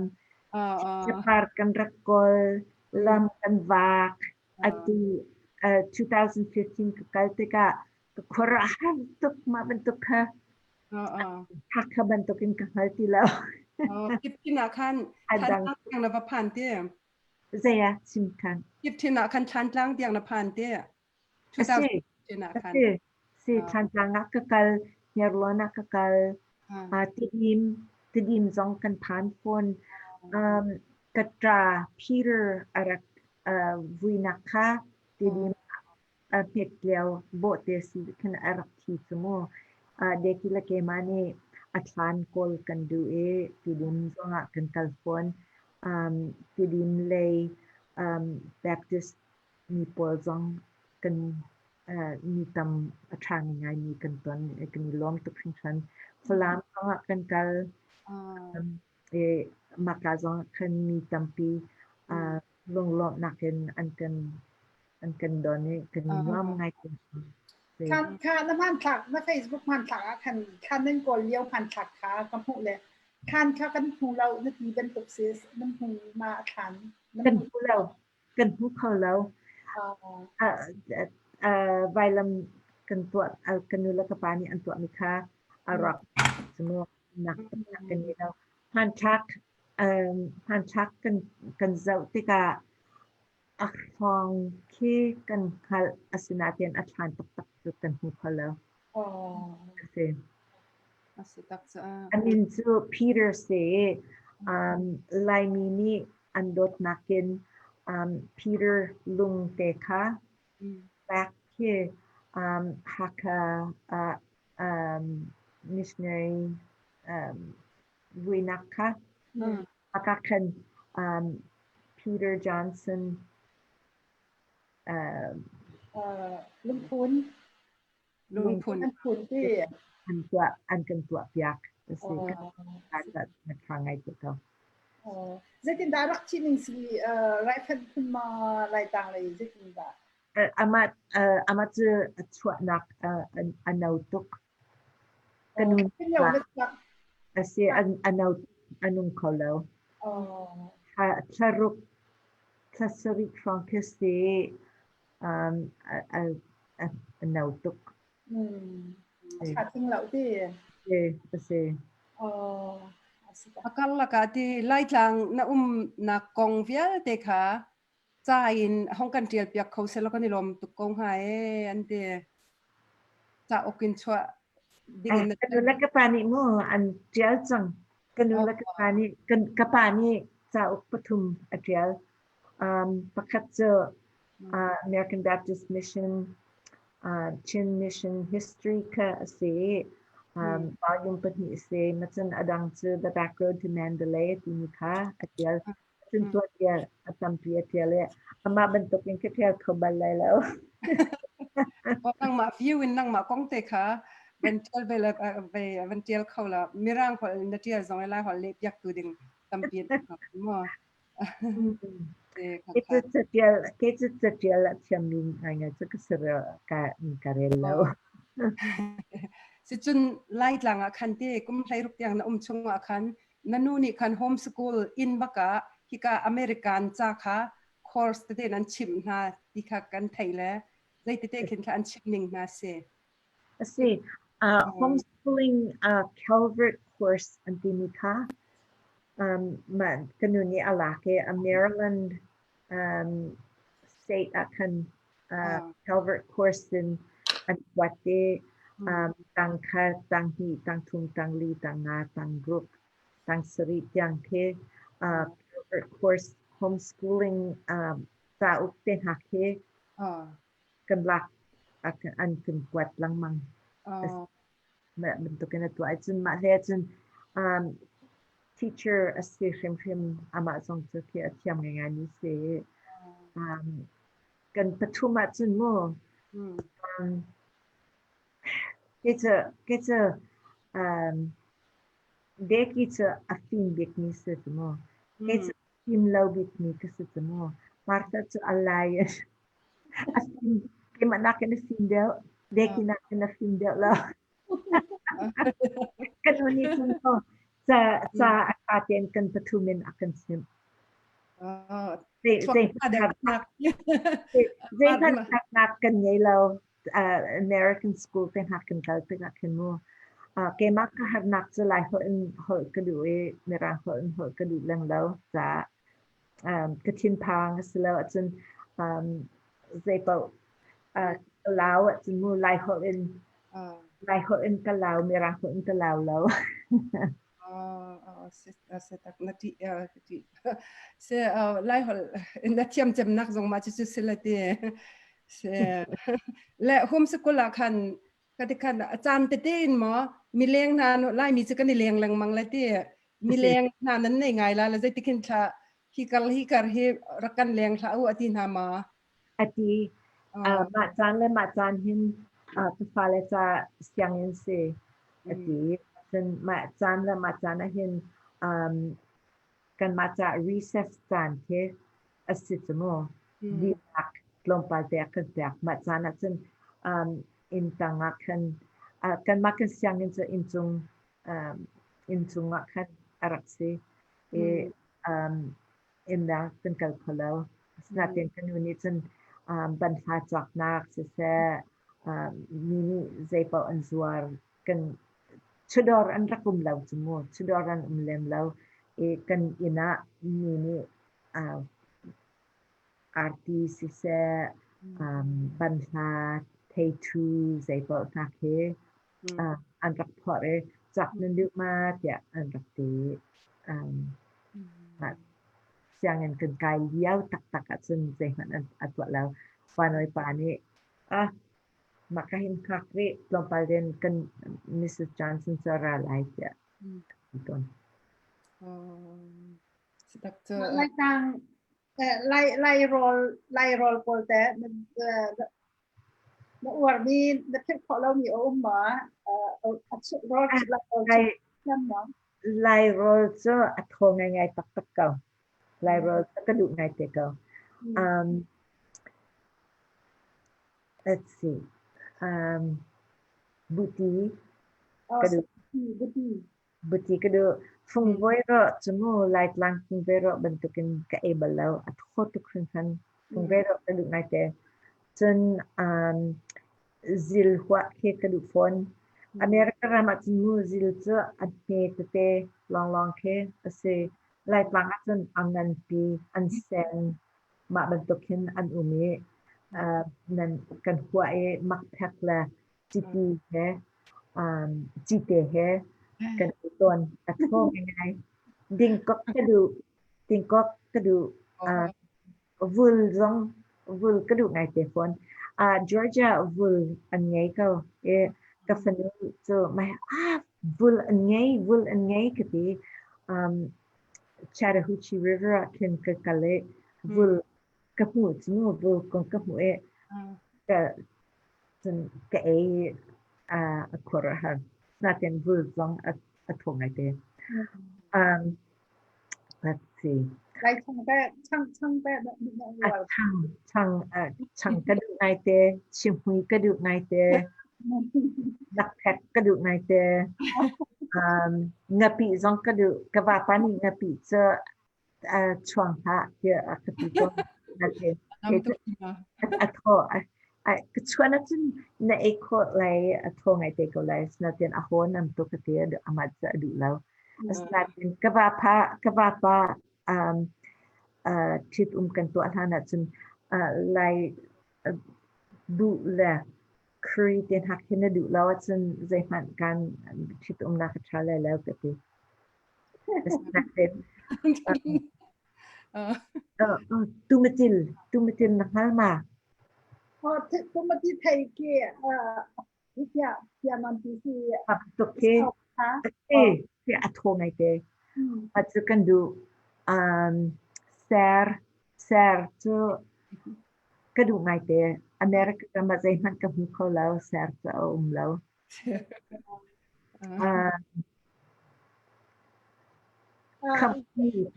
Capar kan rak kawl, lam kan vak. Atu 2015 ka kal tikah ka khuaruah har tuk mah bantuk kha. Hakha bantukin ka hngal ti lo. Kiptin ah khan Thantlang na va phan te. Zei ah chim khan. Kiptin ah khan Thantlang tiang na phan te. 2015 ah khan. Si, si Thantlang ah ka kal, Hniarlawn ah ka kal, Tidim, Tidim zong kan phan fawn. Ka ṭa Peter a rak vuinak kha Tidim a hmet lio bawhte si khin a rak thi cu mu. Deki le keimah nih a thlan kawl kan duh i Tidim zongah kan kal fawn. Tidim lei Baptist mi pawl zong kan mi tam a ṭha ngaingaimi kan ton i kan i lawm tuk hringhran. Falam zongah kan kal. I mahka zongah khan mi tampi lunglawmhnak in an kan don i kan i nuam ngai ko. Kha kha na hmanthlak na Facebook hmanthlak ah khan thlan nan kawl lio hmanthlak kha ka hmuh le thlan kha kan hmu lo na ti bantuk si nan hmu ma a thlan Kan hmu lo. Kan hmu kho lo. Vailam kan tuah ka nu le ka pa nih an tuahmi kha a rak cu nak kan ngei lo. Hmanthlak hmanthlak kan kan zoh tikah a hrawng khi kan hngalh asinain a thlan taktak cu kan hmu kho lo. A si. A si tak caah. A min cu Peter si i Laimi nih an dawtnak in Peter lung te kha Back khi Hakha ah missionary vuinak kha Hakha khan Peter Johnson Lungphun Lungphun an phun ti an tuah an kan tuah piak a si. Kan tha ngai te ko. Zeitindah rak thi ning si raifanh phun ma Laitlang lei zeitindah? Amah amah cu a chuahnak a no tuk. Ka nu a si a no a nung kho lo. Thlaruk thla sarih hrawng khi si a no tuk. A tling lo ti. A si. A karlak ah ti Laitlang na umnak kong vialte kha ca in hong kan ṭial piak kho selaw kan i lawm tuk ko hnga ee an ti. Cauk in chuah ding in. Ka nu le ka pa nih mu an ṭial cang. Ka nu le ka pa nih ka pa nih cauk pathum a ṭial. Pakhat cu American Baptist Mission Chin Mission History kha a si i volume pahnih a si. Macun a dang cu The Back Road to Mandalay timi kha a ṭial. Cun tuanbia a tampi a ṭial i amah bantukin ka ṭial kho bal lai lo. Nangmah view in nangmah kong te kha van ṭial ve la ve van ṭial kho la Mirang holh na ṭial zong lai holh leh piak tu ding tampi maw. Kei cu caṭial kei cu caṭial a thiammi ngaingai cu ka si ka ka rel lo. Sicun Laitlang ah khan te kum 16 tiang na um chung ah khan na nu nih khan homeschool inn bakah hika American ca kha course tete nan chimh hna ti kha kan theih le zeitete khin kha an chimh ning hna si. A si. Homeschooling Calvert course an timi kha mah ka nu nih a lak i a Maryland state ah khan Calvert course in an kuat i tang khat, tang hnih, tang thum, tang li, tang nga, tang ruk, tang sarih tiang khi Calvert course homeschooling cauk te hna khi kan lak an kan kuat lengmang. Mah bantukin a tuah ahcun mah hlei ahcun teacher a si hrimhrim amah zong cu khi a thiam ngaingai mi si. Kan pathum ahcun mu kei cu kei cu Becky cu a fim bikmi si cu mu. Kei cu fim lo bikmi ka si cu mu. Martha cu a lai a fim keimah nakin a fim deuh. Becky nakin a fim deuh lo. Kan nu nih cun ca ca a ṭha tein kan pathum in a kan chimh. Zeihmanh harnak kan ngei lo. American school te hna kan kal tikah khin mu. Keimah ka harnak cu Lai holh in holh ka duh i Mirang holh in holh ka duh leng lo caah ka thinphang a si lo ahcun zeipaoh ka lau ahcun mu Lai holh in Lai holh in ka lau Mirang holh in ka lau lo. Na ṭih se Lai holh na thiam cemnak zong mah cucu si la ti se le homeschool ah khan ka ti khan a caan tete in maw mileng hna Laimi cu kan i leng lengmang le ti mileng hna nan nei ngai la le zeitikhin thla hi kar hi kar hi rak kan leng hlah u ati hna ma A ti. Mah caan le mah caan hin ka fale ca sianginn si a ti. Cun mah caan le mah caan ahhin kanmah ca recess caan khi a si cu mu. Dihlak tlawmpal te a kan pek. Mah caan ah cun inn tang ah khan kanmah kan sianginn cu inncung inncung ah khan a rak si. I innnak kan kal kho lo. Asinain ka nu nih cun banhla cawknak siseh, mi nih zeipaoh an zuar kan chudawr an rak um lo cu mu. Chudawr an um lem lo. I kan inn ah mi nih arti siseh, banhla, theithu zeipaoh hna khi an rak phorh i cak nan duh ma tiah an rak ti. Sianginn kan kai lio taktak ahcun zeihmanh a tuah lo. Fanoi pa nih ah mah ka hin hngak rih tlawmpal den kan Mrs. Johnson cu a ra lai tiah ti tawn. Lai tang lai lai rawl lai rawl pawl te na uarmi na philh khawh lomi a um ma? Rawl Lai Lai rawl cu a thaw ngaingai taktak ko. Lai rawl cu ka duh ngai te ko. Um, let's see. Um, buti ka duh. Buti. Buti ka duh. Fungvoi rawh cu mu Laitlang fungvoi rawh bantukin ka ei bal lo. A thaw tuk hringhran. Fungvoi rawh ka duh ngaite. Cun um, zil huah khi ka duh fawn. America ram ah cun mu zil cu a hme tete lawnglawng khi a si. Laitlang ah cun a nganpi, an sen, mah bantuk hin an um i uh, nan kan huah i makphek le chiti he um, cite he kan ei tawn. A thaw ngai. Dingkok ka duh. Dingkok ka duh. Uh, vul zong vul ka duh ngai te fawn. Uh, Georgia vul an ngei ko. E, ka fanu cu mai ah vul an ngei, vul an ngei ka ti. Um, Chattahoochee River ah khin ka kal i vul ka hmuh cu vul kong ka hmuh i ka cun ka ei a khur a har. Natin vul zong a thaw ngaite. Um, let's see. Lai chang te, chang chang te A chang chang chang ka duh ngaite, chimhui ka duh ngaite, nakphek ka duh ngaite. Um, ngapi zong ka duh. Ka vapa nih ngapi cu chuang hlah tiah a ka ti tawn. A thaw ka chuan ahcun na ei khawh lai a thaw ngai te ko lai asinain a haw nam tuk ka ti amah cu a duh lo. Asinain ka vapa ka vapa um, ṭhit um kan tuah hlan ahcun lai duh le Khri te hna khi na duh lo ahcun zeihmanh kan ṭhit umnak a ṭha lai lo ka ti. Tumatil, tumatil na hngal ma? Tumati thei ki kia kia man ti si. Tuk khi. Te a thaw ngai te. A cu kan duh um ser ser cu ka duh ngai te. America ram ah zeihmanh ka hmu kho lo, ser cu a um lo.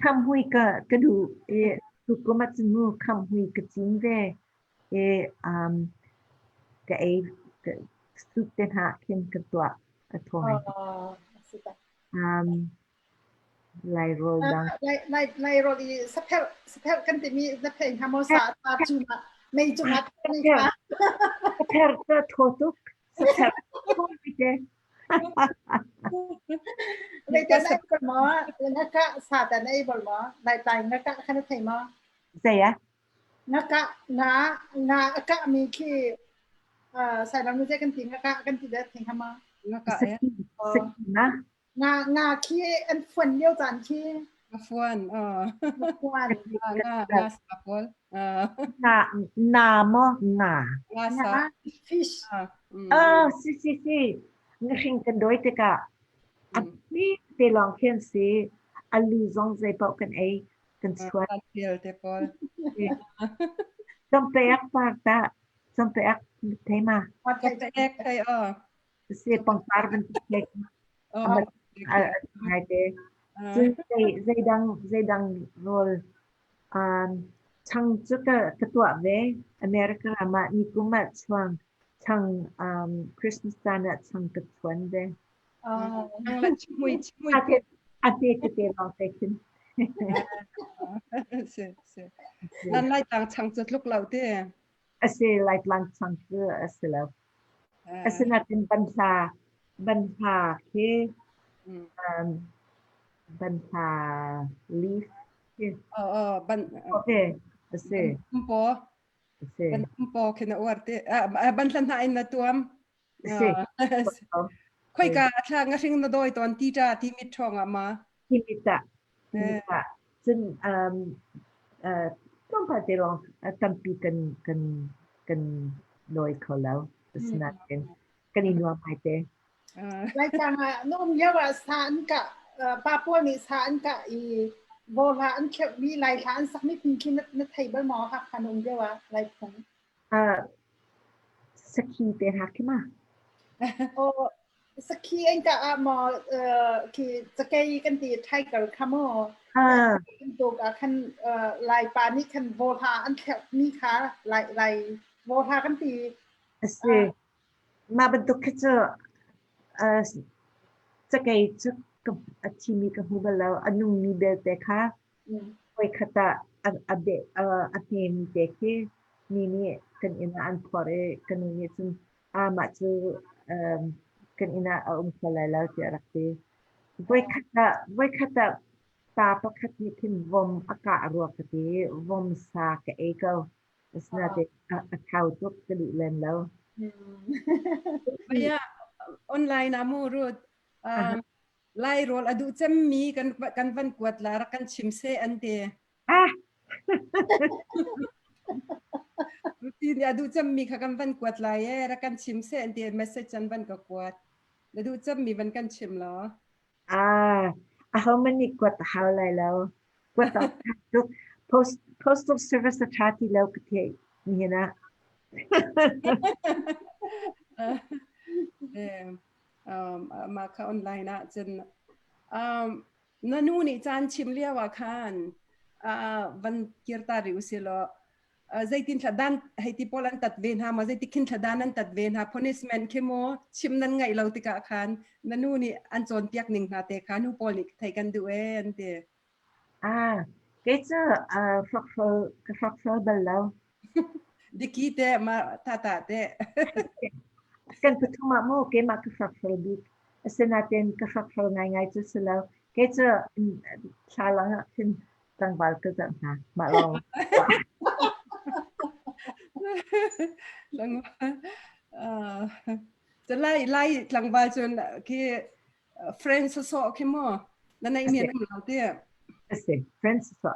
Khamhui ka ka duh i tukum ah cun mu khamhui ka cin ve i um, ka ei soup te hna khin ka tuah a thaw ngai. Um, Lai rawl dang. Lai lai rawl i sapherh sapherh kan timi na phei hnga maw sa tar cungah mei cungah mi kha. Sapherh cu thaw tuk. Sapherh thaw te. Lai ta na bol ma nga ka sa ta na ei bol ma lai tai nga ka kha na thei ma. Zei ah? Nga ka nga nga ka mi khi sai lam nu kan ti nga ka kan ti da thei hnga ma. Nga ka eh. Saki na. Nga nga khi an fuan lio caan khi. Nga fuan. Nga fuan. Nga nga nga sa pawl. Na na maw nga. Nga sa. Fish. Ah si si si. Ngahring kan dawi tikah a mi te lawng khi an si. Alu zong zei paoh kan ei kan chuan. Kan te pawl. Cawmpeak par tah. Cawmpeak thei ma? Cawmpeak thei aw. Si pangpar bantuk kek ngai te. Cun zei zeidang zeidang rawl um, chang cu ka ka tuah ve. America ram ah nikum ah chuang chang um, Christmas caan ah chang ka chuan ve. Chang le chimui chimui. A te tete lawng te khin. Si si. Nan lai tlang chang cu tluk lo te. A si lai tlang chang cu a si lo. Asinain banhla banhla khi um, banhla leaf khi ban okay a si. Paw A si. Ban paw khi na uar te banhla hna in na tuam. A si. Khoika a thla nga hring na doi ton ti ta ti mit thong ah ma. Ti mit ah ti mit ah cun um tlawmpal te lawng tampi kan kan. Kan lawi kho lo. Asinain kan i nuam ngai te. Laitlang ah na um lio ah sa an kah pa pawl nih sa an kah i bawhla an thleuhmi Laihla an sakmi phun khi na thei bal maw Hakha na um lio ah Laiphung? Sakhi te hna khi ma? Oh, sakhi an kah ah maw khi cakei kan ti tiger kha maw? Tuk ah khan Laipa nih khan bawhla an thleuhmi kha Lai Lai bawhla kan ti. A si. Mah bantuk khi cu cakei cu a thimi ka hmu bal lo. A nungmi belte kha voikhat ah a hmemi te khi mi nih kan inn ah an phorh i ka nu nih cun mah cu kan inn ah a um kho lai lo tiah a rak ti. Voikhat ah pa pakhat nih khin vom a kah rua ka ti i vom sa ka ei ko. Asinain a thau tuk ka duh lem lo. Maya online ah mu Ruth Lai rawl a duh cemmi kan kan van kuat la rak kan chim seh an ti. Ah. Ruti nih a duh cemmi kha kan van kuat lai e rak kan chim seh an ti message an van ka kuat. Na duh cemmi van kan chim law. Ah, ahohmanh nih kuat a hau lai lo. Kuat awk ṭha tuk. Post, postal service a ṭha ti lo ka theih nihin ah. Mah kha online ah cun na nu nih caan chim lio ah khan van kir ta rih usih law zeitin thla dan hei ti pawl an tat ve hna maw zeiti khin thla dan an tat ve hna punishment khi mu chim nan ngaih lo tikah khan na nu nih an cawnpiak ning hna te kha nu pawl nih thei kan duh ee an ti. Ah, kei cu hrokhrawl ka hrokhrawl bal lo. Diki te ma tata te. Kan pathum ah mu keimah ka hrokhrawl bik. Asinain ka hrokhrawl ngaingai cu si lo. Kei cu thlalang ah khin tlangval ka zoh hna. Mah lawng. Tlangval. Lai lai tlangval cun khi friends so khi mo na nei mi an um lo ti. Asi, friends so.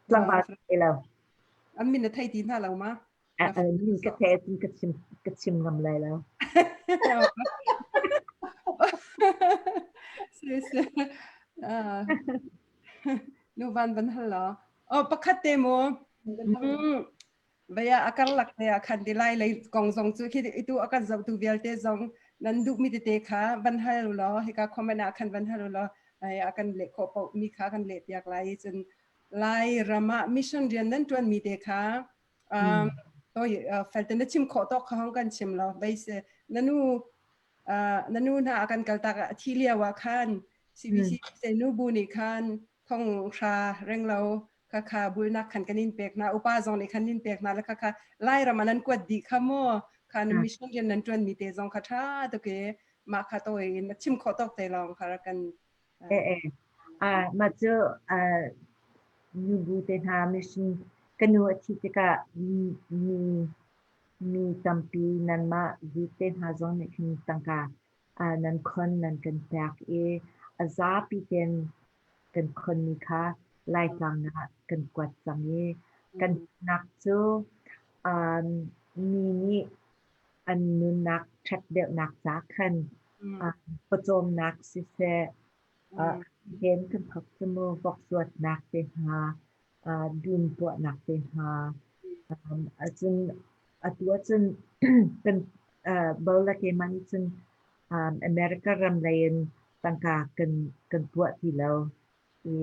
Tlangval te lo. An min na thei ti hna lo ma? Min ka thei cun ka chim ka chim ngam lai lo. Si si. Nu van van hal law. Oh pakhat te mu. Vaya a karlak te ah khan ti lai lei kong zong cu khi itu a kan zohtu vialte zong nan duh mi tete kha van hal law hika comment ah khan van hal law ai a kan leh khawh paoh mi kha kan leh piak lai cun Lai ram ah mission rian nan tuan mi te kha toi felte na chim khawh tawk kha hong kan chim lo vei se nanu nanu hna a kan kaltak a thi lio ah khan CBC se nu bu nih khan thong hra renglo kha kha bulnak khan kan in pek hna upa zong nih khan in pek hna le kha kha Lairam ah nan kuat dih kha mu kha na mission rian nan tuan mi te zong kha tha tuk e mah kha toi in chim khawh tawk te lawng kha kan Eh eh. Ah mah cu nubu te hna mission ka nu a thih tikah mi mi tampi nanmah bik te hna zong nih khin tangka nan khon nan kan pek i a zapi tein kan khonmi kha Laitlang ah kan kuat cang i kan nak cu mi nih an nunnak ṭhat deuhnak ca khan pawcawmnak siseh, hen kan thawk cu mu vok zuatnak te hna, dum tuahnak te hna, cun atu ahcun kan bo le keimah nih cun America ram lei in tangka kan tuah ti lo i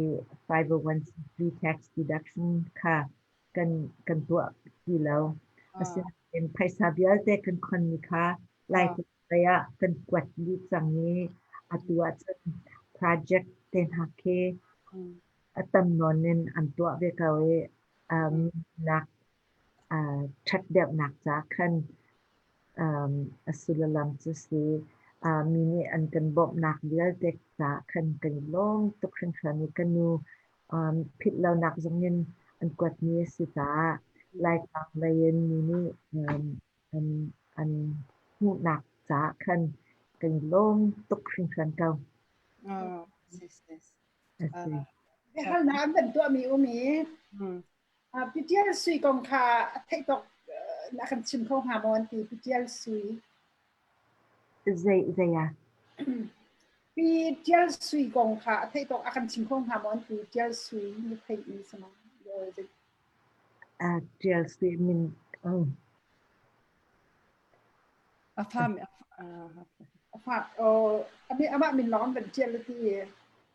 501c3 tax deduction kha kan tuah ti lo. Asinain phaisa vialte kan khonmi kha Laitlai lei ah kan kuat dih cang i atu ahcun project te hna khi a tam nawn in an tuah ve ko i nak ṭhat deuhnak ca khan a sullam cu si. Mi nih an kan bawmhnak vialte caah khan kan i lawm tuk hringhran i ka nu philh lonak zong in an kuatmi a si caah Laitlang lei in mi nih an hmuhnak caah khan kan i lawm tuk hringhran ko. A si. Biahalnak an kan tuahmi um i Pitial Sui kong kha a theih tawk na kan chim kho hnga maw an ti Pi Tial Sui. Zei zei ah? Pi Tial Sui kong kha a theih tawk a kan chim kho hnga maw an ti Tial Sui ni theih mi sama. Tial Sui min A fa a fa amah min lawng an van ṭial ti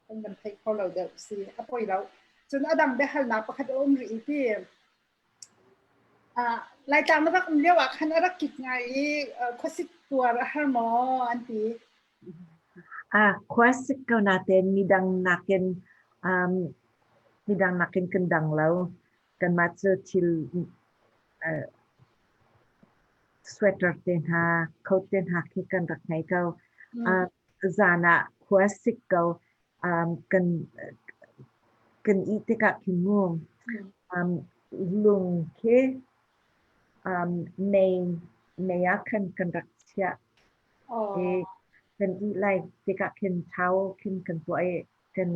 kan van thei kho lo deuh si a poi lo. Cun a dang biahalnak pakhat a um rih i ti Laitlang na rak um lio ah khan a rak kik ngai i khuasik tuar a har maw an ti. Khuasik ko natein midang nakin midang nakin kan dang lo. Kanmah cu thil sweater te hna, coat te hna khi kan rak ngei ko. Zan ah khua sik ko. Kan kan ih tikah khin mu lung khi mei mei ah khan kan rak chiah. I kan ih lai tikah khin thau khin kan tuah i kan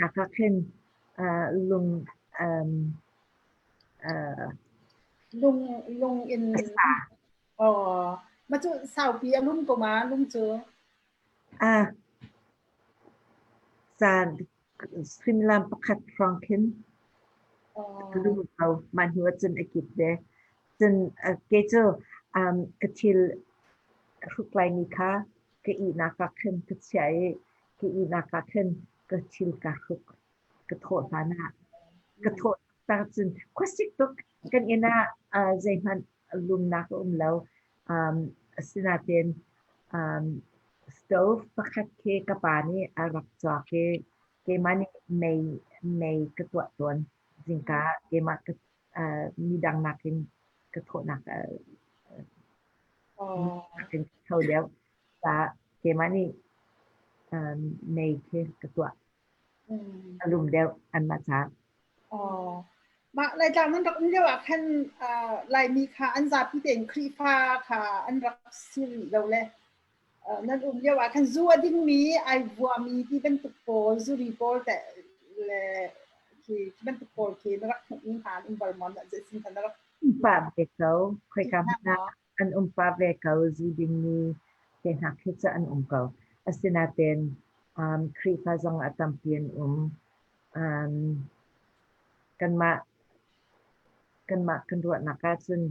nak ah khin lung Lung lung in oh mah cu saupi a lum ko ma lung cu? Zan suimilam pakhat hrawng khin a lum ko. Mah hnu ahcun a kip ve. Cun kei cu ka thil hruk laimi kha ka ihnak ah khan ka chiah i ka ihnak ah khan ka thil kaa hruk. Ka thawh hlan ah ka thawh tak cun khuasik tuk kan inn ah zeihmanh lumnak a um lo. Asinain stove pakhat khi ka pa nih a rak cawk i keimah nih mei mei ka tuah tawn. Zingka keimah ka midang nakin ka thawhnak nakin ka tho deuh. Keimah nih mei khi ka tuah. A lum deuh anmah caah. Mah Laitlang nan rak um lio ah khan Laimi kha an zapi tein Khrihfa kha an rak si rih lo le nan um lio ah khan zu a dingmi ai vuami ti bantuk pawl zuri pawl te le khi bantuk pawl khi na rak hmuh hna an um bal maw zeitin na rak Um pah ve ko. Khoika hmanh ah an um pah ve ko. Zu dingmi te hna khi cu an um ko. Asinain Khrihfa zong a tampi an um. Kanmah kanmah kan ruahnak ahcun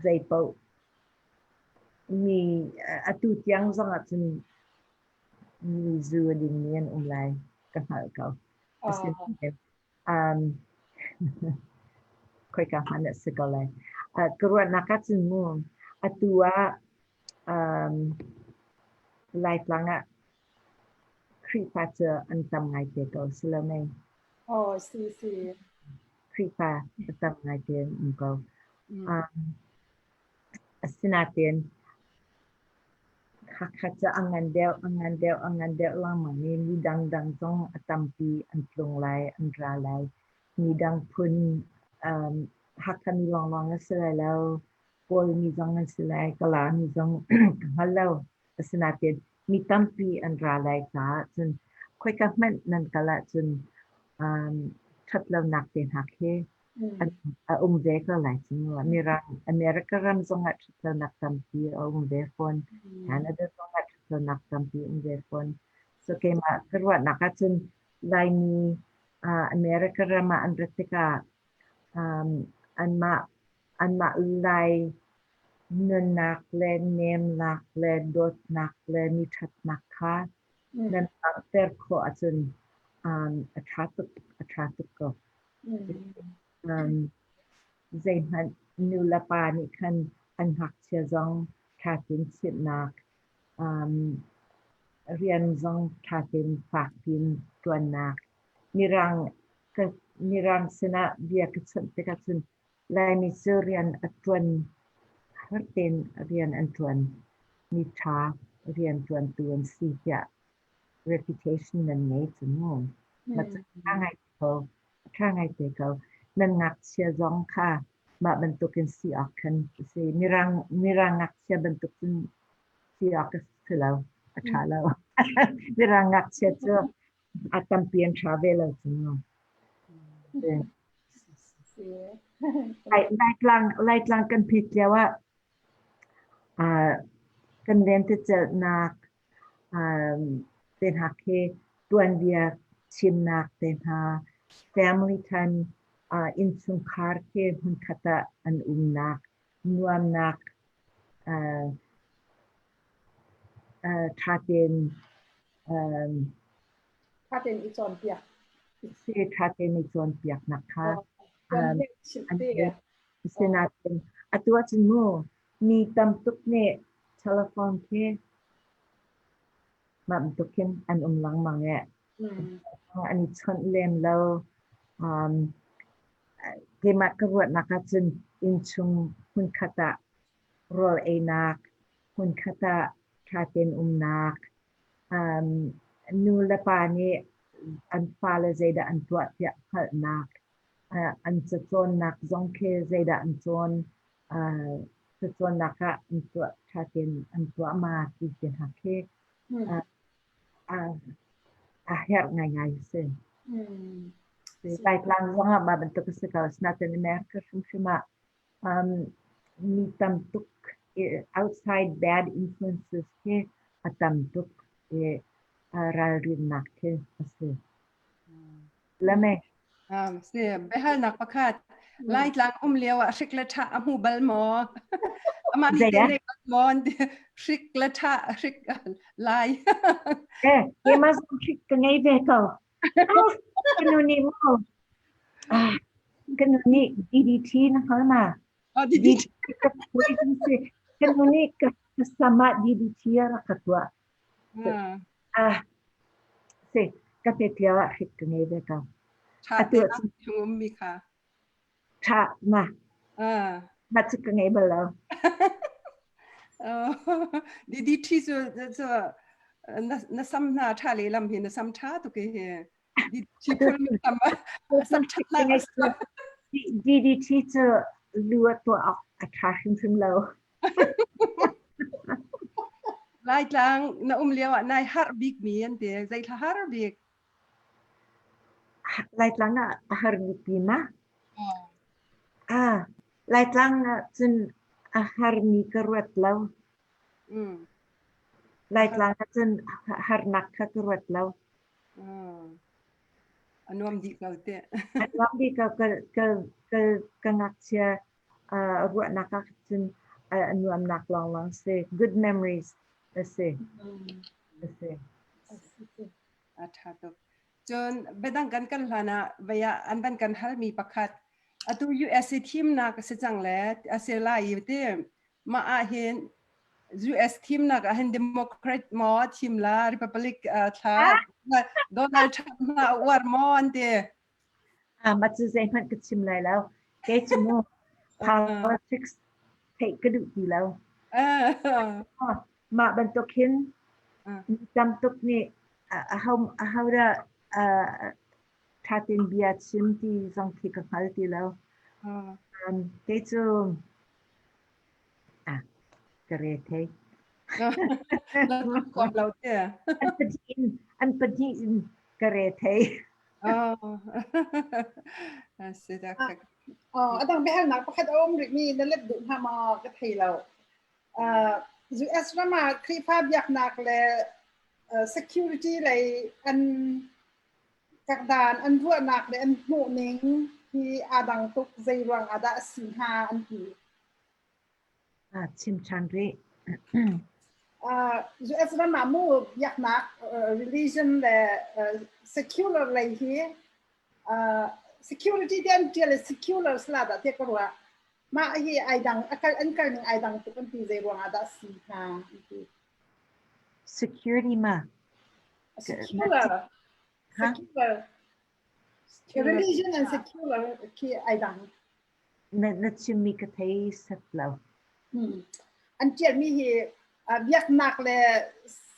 zeipaoh mi atu tiang zong ahcun mi zu a dingmi an um lai ka hngalh ko. Asinain khoika hmanh a si ko lai. Ka ruahnak ahcun mu atu ah Laitlang ah Khrihfa cu an tam ngaite ko si lo mei? Aw, si si. Khrihfa a tam ngaite an um ko. Asinain Hakha cu a ngan deuh, a ngan deuh, a ngan deuh lengmang i mi dangdang zong a tampi an tlung lai, an ra lai. Mi dang phun Hakha mi lawnglawng a si lai lo. Kawlmi zong an si lai, Kalami zong ka hngal lo. Asinain mi tampi an ra lai caah cun khoika hmanh nan kal ahcun ṭhatlonak te hna khi a um ve ko lai cu. Mirang America ram zongah ṭhatlonak tampi a um ve fawn. Canada zongah ṭhatlonak tampi a um ve fawn. So keimah ka ruahnak ahcun Laimi America ram ah an rat tikah anmah anmah Lai nunnak le nemnak le dawtnak le mi ṭhatnak kha nan langhter khawh ahcun a ṭha tuk a ṭha tuk ko. Zeihmanh nu le pa nih khan an ngakchia zong ṭha tein chimhnak, rian zong ṭha tein fak piin ṭuannak, Mirang Mirang sinah bia ka chimh tikah cun Laimi cu rian a ṭuan har tein rian an ṭuan. Mi ṭha rian ṭuantu an si tiah reputation nan ngei cu mu. Mah cu ṭha ngai ko. Ṭha ngai te ko. Nan ngakchia zong kha mah bantukin si awk khan a si. Mirang Mirang ngakchia bantuk cun si awk a si lo. A ṭha lo. Mirang ngakchia cu a tampi an ṭha ve lo cu mu. Si. Laitlang Laitlang kan phit lio ah kan lentecelhnak te hna khi tuanbia chimnak te hna, family time, innchungkhar khi hmunkhat ah an umnak, nuamnak, ṭha tein Ṭha tein i cawnpiak. Si, ṭha tein i cawnpiaknak kha Asinain atu ahcun mu mi tam tuk nih telephone khi mah bantuk khin an um lengmang i an i chawnh lem lo. Keimah ka ruahnak ahcun innchung hmunkhat ah rawl einak, hmunkhat ah ṭha tein umnak, nu le pa nih an fale zeidah an tuah tiah hngalhnak, an cacawnnak zong khi zeidah an cawn, cacawnnak ah an tuah ṭha tein an tuah ma ti te hna khi a herh ngaingai a si. Laitlang zong ah mah bantuk a si ko. Asinain America hrimhrim ah mi tam tuk outside bad influences hi a tam tuk i ralrinnak khi a si. Lame. Si, biahalnak pakhat. Laitlang um lio ah hrik le ṭha a hmu bal maw? Amah nih te nei bal maw? Hrik le ṭha, hrik lai. Eh, keimah zong hrik ka ngei ve ko. Ka nu nih maw? Ah, ka nu nih DDT na hngal ma? Oh, DDT. Ka nu nih ka sam ah DDT a rak ka tuah. Ah, si, ka tet lio ah hrik ka ngei ve ko. Ṭha te chung ummi kha. Ṭha ma. Ma cu ka ngei bal lo. DDT cu cu na sam hna ṭha lehlam hi na sam ṭha tuk hi. DDT phul mi sam sam ṭhat nak. DDT cu lu a tuah awk a ṭha hrimhrim lo. Laitlang na um lio ah nai harh bik mi an ti. Zei thla har bik? Laitlang ah a har bik mi ma? Ah, Laitlang ah cun a har mi ka ruat lo. Laitlang ah cun harnak kha ka ruat lo. A nuam dih ko te. A nuam dih ko ka ka ka ka ngakchia ruahnak ah cun a nuamnak lawnglawng si. Good memories a si. A si. A ṭha tuk. Cun biadang kan kal hlan ah vei ah an van kan halmi pakhat atu USA thimnak a si cang le a si lai i ti mah ah hin US thimnak ah hin Democrat maw thim la Republic thla Donald Trump hna a uar maw an ti. Ah, mah cu zeihmanh ka chim lai lo. Kei cu mu politics theih ka duh ti lo. Mah bantuk hin mi tam tuk nih aho aho dah ṭha tein bia chim ti zong khi ka hngal ti lo. Kei cu ah ka re thei. Na kuam lo te. An pahnih in an pahnih in ka re thei. Oh. Si dak. Oh, adang biahalnak pakhat a um rihmi na let duh hnga maw ka thei lo. US ram ah Khrihfa biaknak le security lei an kakdan an ruahnak le an hmuhning hi aa dang tuk zei ruang ah dah a si hnga an ti. Ah, chim ṭhan rih. US ram ah mu biaknak religion le secular lei hi security te an ṭial i secular sala dah tiah ka ruah. Mah hi ai dang a kal an kal ning ai dang tuk an ti zei ruang ah dah si hnga an ti. Security ma? Secular. Secular. Religion and secular khi ai dang. Na chimmi ka thei set lo. An ṭialmi hi biaknak le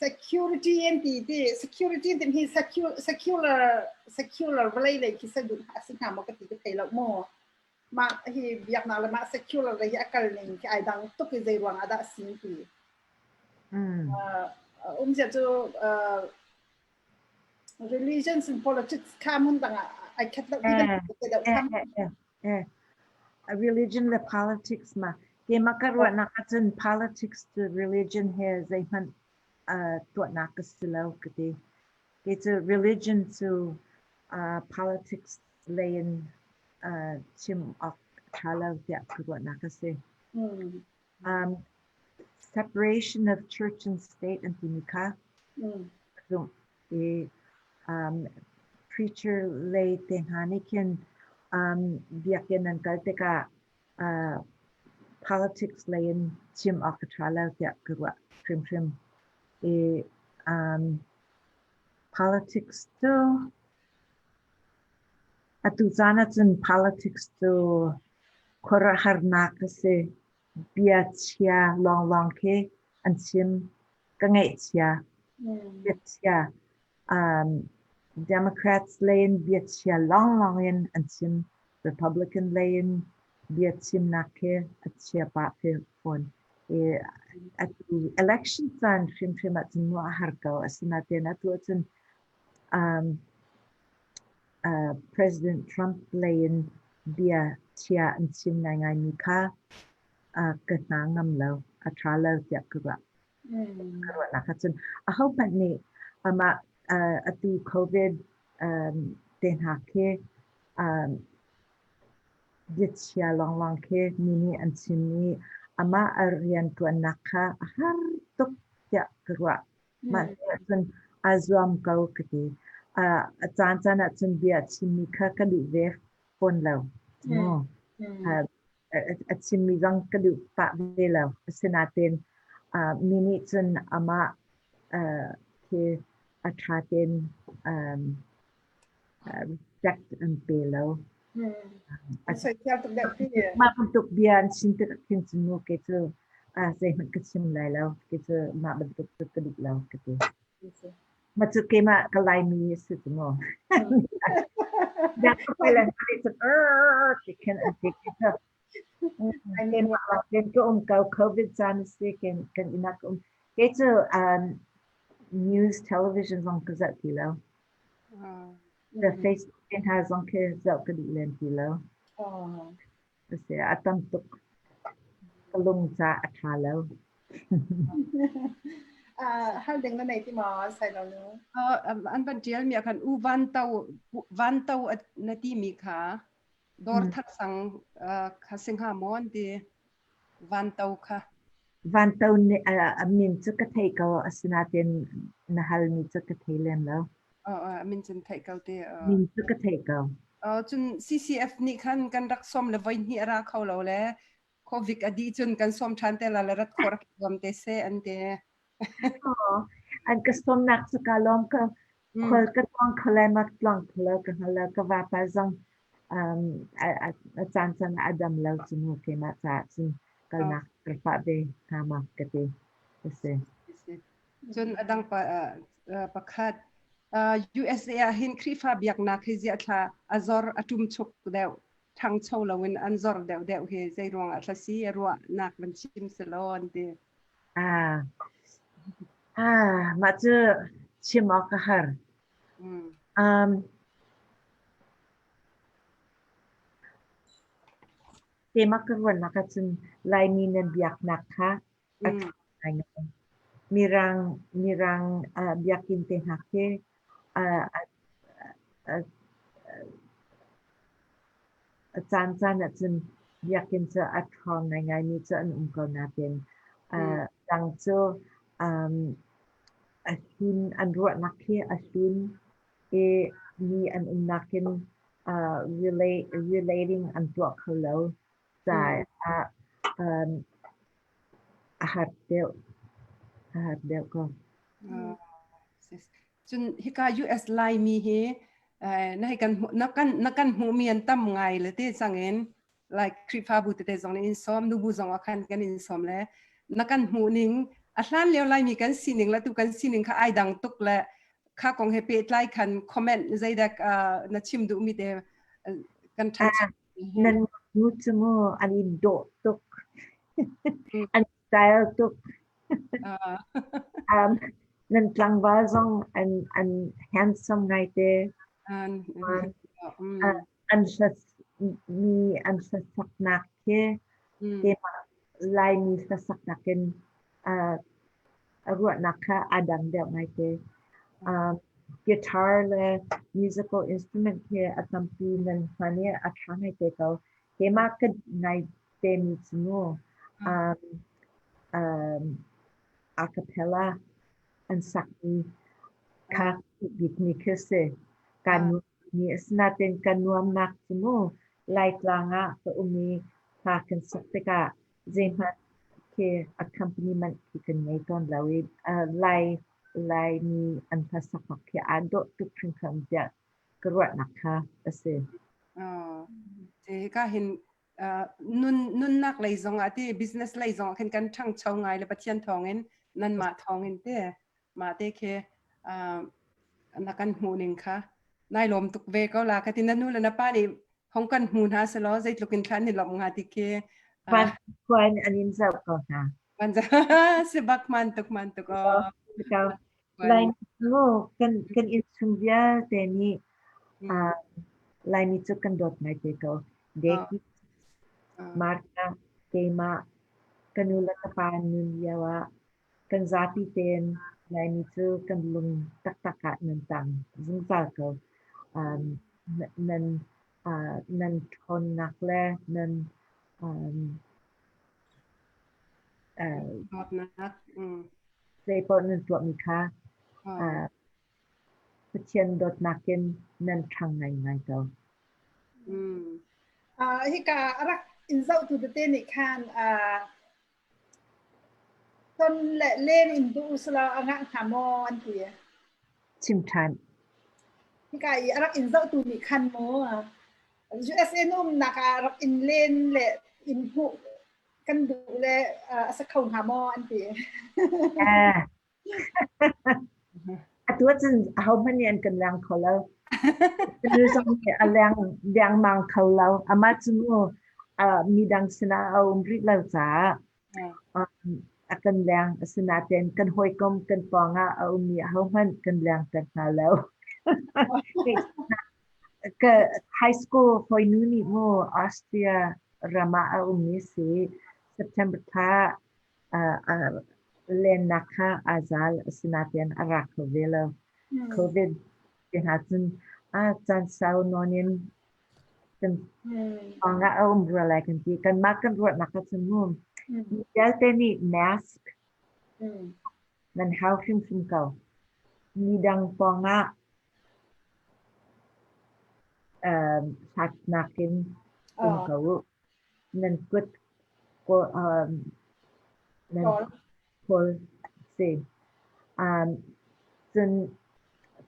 security an ti ti security ti hi secular secular vawlei lei khi sa duh a si hnga maw ka ti ka thei lo maw mah hi biaknak le mah secular lei hi a kal ning khi ai dang tuk i zei ruang ah dah a si ti umzia cu religions and politics kha mun dang ah ai khat lo ti bantuk te deuh kha. Eh, religion le politics ma keimah ka ruahnak ahcun politics cu religion he zeihmanh tuahnak ka si lo ka ti. Kei cu religion cu politics lei in chim awk a ṭha lo tiah ka ruahnak a si. Separation of church and state an timi kha zumh i preacher lei te hna nih khin biakinn an kal tikah politics lei in chim awk a ṭha lo tiah ka ruah hrimhrim. I politics cu atu caan ahcun politics cu khuaruahharnak a si. Bia chia lawnglawng khi an chim. Ka ngaihchia. Bia chia. Democrats lei in bia chia lawnglawng in an chim. Republican lei in bia chimnak khi a chia pah fawn. I atu election caan hrimhrim ahcun mu a har ko. Asinain atu ahcun President Trump lei in bia chia an chim ngaingaimi kha ka hna ngam lo, a ṭha lo tiah ka ruah. Ka ruahnak ahcun ahohmanh nih amah atu COVID te hna khi biachia lawnglawng khi mi nih an chim i amah a rianṭuannak kha a har tuk tiah ka ruah. Mah ahcun aa zuam ko ka ti. A caancaan ahcun bia a chimmi kha ka duh ve fawn lo. A chimmi zong ka duh pah ve lo. Asinain mi nih cun amah khi a ṭha tein respect an pe lo. Mah bantuk bia an chim tikah khin cun mu kei cu zeihmanh ka chim lai lo. Kei cu mah bantuk cu ka duh lo ka ti. Mah cu keimah ka Laimi a si cu mu. Ti khin an ti. Keimah ka um ko COVID caan a si kan inn ah ka um. Kei cu news television zong ka zoh ti lo. The Facebook te hna zong khi zoh ka duh len ti lo. Asi a tam tuk. Ka lung ca a ṭha lo. Hal ding na nei ti maw sai lo nu? An van ṭial mi ah khan u van to van to na ti mi kha dawr thar sang kha singha maw an ti van to kha. Van to nih a min cu ka thei ko asinain na halmi cu ka thei lem lo. A min cun theih ko te. Min cu ka thei ko. Cun CCF nih khan kan rak sawm le voi hnih a ra kho lo le COVID a dih cun kan sawm ṭhan te la le rat khawh rak zuam te seh an ti. An ka sawmnak cu ka lawm ko. Khual ka tluang kho lai ma tluang kho lo ka hngal lo. Ka vapa zong a caan caan ah a dam lo cu mu keimah caah cun kalnak ka fah ve hnga ma ka ti. A si. Cun a dang pakhat USA ah hin Khrihfa biaknak hi ziah thla a zor a ṭumchuk deuh ṭhangcho loin an zor deuh deuh hi zei ruangah thla si a ruahnak van chim selaw an ti. Ah, ah, mah cu chim awk a har. Keimah ka ruahnak ahcun Laimi nan biaknak kha a ṭha ngaingai. Mirang, Mirang biakinn te hna khi a caancaan ahcun biakinn cu a ṭhawng ngaingaimi cu an um ko nain dang cu a hlun an ruahnak hi a hlun i mi an umnak in relating an tuah kho lo caah a har deuh a har deuh ko. Cun hika US Laimi hi na hei kan na kan na kan hmuhmi an tam ngai le te cangin like Khrihfabu tete zong nih in sawm nubu zong ah khan kan in sawm le na kan hmuh ning a hlan lio Laimi kan sining le tu kan sining kha ai dang tuk le kha kong he pehtlai khan comment zeidak na chim duhmi te kan ṭhan Nan nu cu mu an i dawh tuk. An style tuk. Nan tlangval zong an handsome ngaite. An hla Mi an hlasaknak khi keimah Laimi hlasaknak in a ruahnak kha aa dang deuh ngaite. Guitar le musical instrument khi a tampi nan hman i a ṭha ngaite ko. Keimah ka ngai temi cu mu a cappella an sakmi kha bikmi khi si. Kaa nuammi asinain ka nuamnak cu mu Laitlang ah ka um i hla kan sak tikah zeihmanh khi accompaniment khi kan ngei tawn lo i Lai Laimi an hlasaknak khi aa dawh tuk hringhran tiah ka ruahnak kha a si. Hika hin nun nunnak lei zong ah ti business lei zong ah khin kan ṭhangcho ngai le Pathian thawngin nanmah thawngin te mah te khi na kan hmuh ning kha nai lawm tuk ve ko la ka ti na nu le na pa nih hong kan hmu hna selaw zeitluk in thlan ni lawm nga ti khi Van khuan an in zoh ko hna. Van si bak man tuk man tuk o. Lai mu kan kan in chung vialte nih Laimi cu kan dawt ngai te ko. Deki Marta keimah ka nu le ka pa nun lio ah kan zapi tein Laimi cu kan lung taktak ah nan tang zungzal ko. Nan nan ṭhawnnak le nan dawtnak zeipaoh nan tuahmi kha Pathian dawtnak in nan ṭhang ngaingai ko. Hika a rak in zohtu tete nih khan ton le len in duh usulaw a ngah hnga maw an ti. Chim ṭhan. Hika i a rak in zohtu nih khan maw USA na umnak ah rak in len le in hmuh kan duh le a sa kho hnga maw an ti. Atu ahcun ahohmanh nih an kan leng kho lo. Nu zong nih a leng dengmang kho lo. Amah cu mu midang sinah a um rih lo caah a kan leng. Asinain kan hawikom kan pawngah a ummi ahohmanh kan lengter hna lo. Ka high school hawinu nih mu Austria ram ah a ummi si. September thla lennak kha aa zal. Asinain a ra kho ve lo. COVID ti hna cun a caan sau nawn in kan pawngah a um rua lai kan ti. Kanmah kan ruahnak ah cun mu mi vialte nih mask nan hau hrimhrim ko. Midang pawngah hlatnak in um ko u. Nan kut nan kawl si. Cun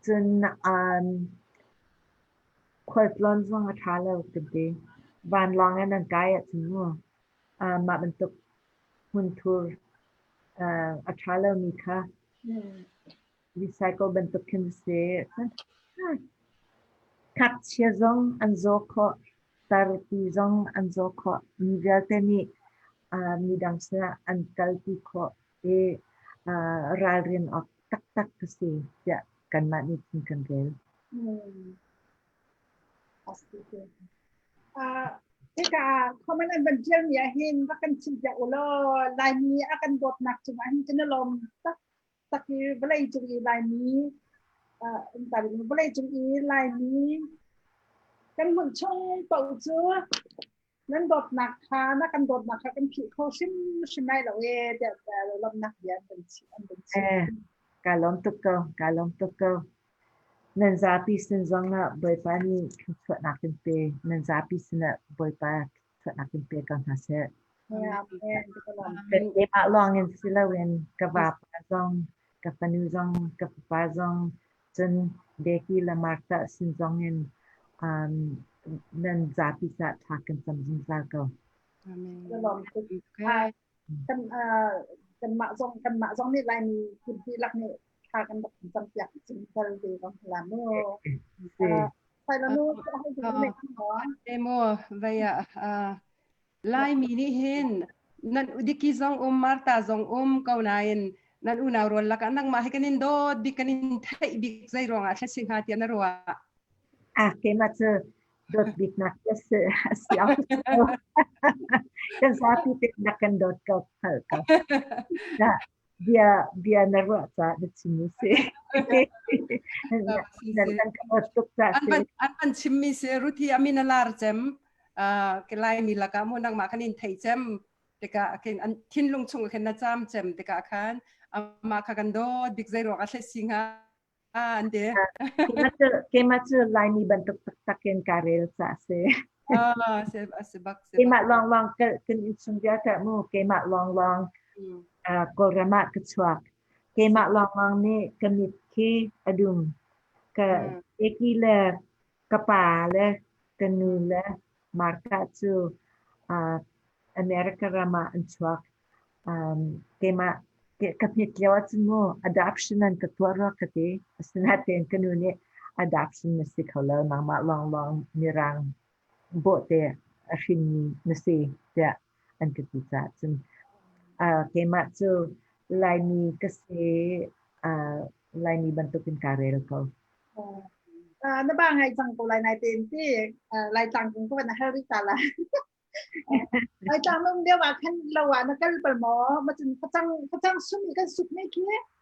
cun khualtlawn zong a ṭha lo kan ti. Vanlawng in nan kai ahcun mu mah bantuk hmunthur a ṭha lomi kha recycle bantuk khin si. Ngakchia zong an zaw khawh, tarpi zong an zaw khawh. Mi vialte nih midang sinah an kalpi khawh i ralrin awk taktak a si tiah kanmah nih cun kan rel. Hika comment an van ṭialmi ah hin rak kan chimpiak u law Laimi a kan dawtnak cungah hin kan i lawm tak tak i vawlei cung i Laimi vawlei cung i Laimi kan hmuh chung paoh cu nan dawtnak kha na kan dawtnak kha kan philh kho hrimhrim lai lo ee tiah lawmhnak bia an kan chimh an kan chimh. Eh, ka lawm tuk ko, ka lawm tuk ko. Nan zapi sin zong ah Bawipa nih thluachuahnak in pe, nan zapi sinah Bawipa thluachuahnak in pe ko hna seh. Keimah lawng in si loin ka vapa zong, ka fanu zong, ka fapa zong, cun Becky le Martha sin zong in nan zapi caah thla kan cam zungzal ko. Kan kanmah zong kanmah zong nih Laimi phun dihlak nih thla kan rak cam piak cing tel ve ko la mu. Emo vaya Laimi nih hin nan diki zong um Marta zong um ko nain nan unau rual lakah nangmah hi kan in dawt bik kan in theih bik zei ruangah thla si hnga tiah na ruah? Ah keimah cu Dawt biknak a si a si Kan zapi te na kan dawt ko hngalh ko. Na bia bia na ruah caah na chim mi si. Na kan ka dawt tuk caah An si. van an van chimmi si Ruthi amin a lar cem ke Laimi lakah mu nangmah kan in thei cem tikah khin an thinlung chung khin na cam cem tikah khan amah kha kan dawt bik zei ruang a thlei si hnga an ti. Keimah cu keimah cu Laimi bantuk taktak in ka rel caah si. Ah, se se bak se bak. Keimah lawnglawng ka kan innchung vialte mu keimah lawnglawng Kawlram ah ka chuak. Keimah lawnglawng nih ka mit khi a dum. Ka eki le ka pa le ka nu le Martha cu America ram ah an chuak. Keimah ka hmet lio ahcun mu adoption an ka tuah rua ka ti. Asinain ka nu nih adoption na si kho lo, nangmah lawnglawng mirang bawhte a hrinmi na si tiah an ka ti caah cun keimah cu Laimi ka si, Laimi bantukin kaa rel ko. Na ba ngai cang ko lai nai tein ti Laitlang kong ko na hal rih ta lai. Laitlang nung lio ah khan lo ah na kal bal maw? Ma cun facang facang sum i kan sup mi khi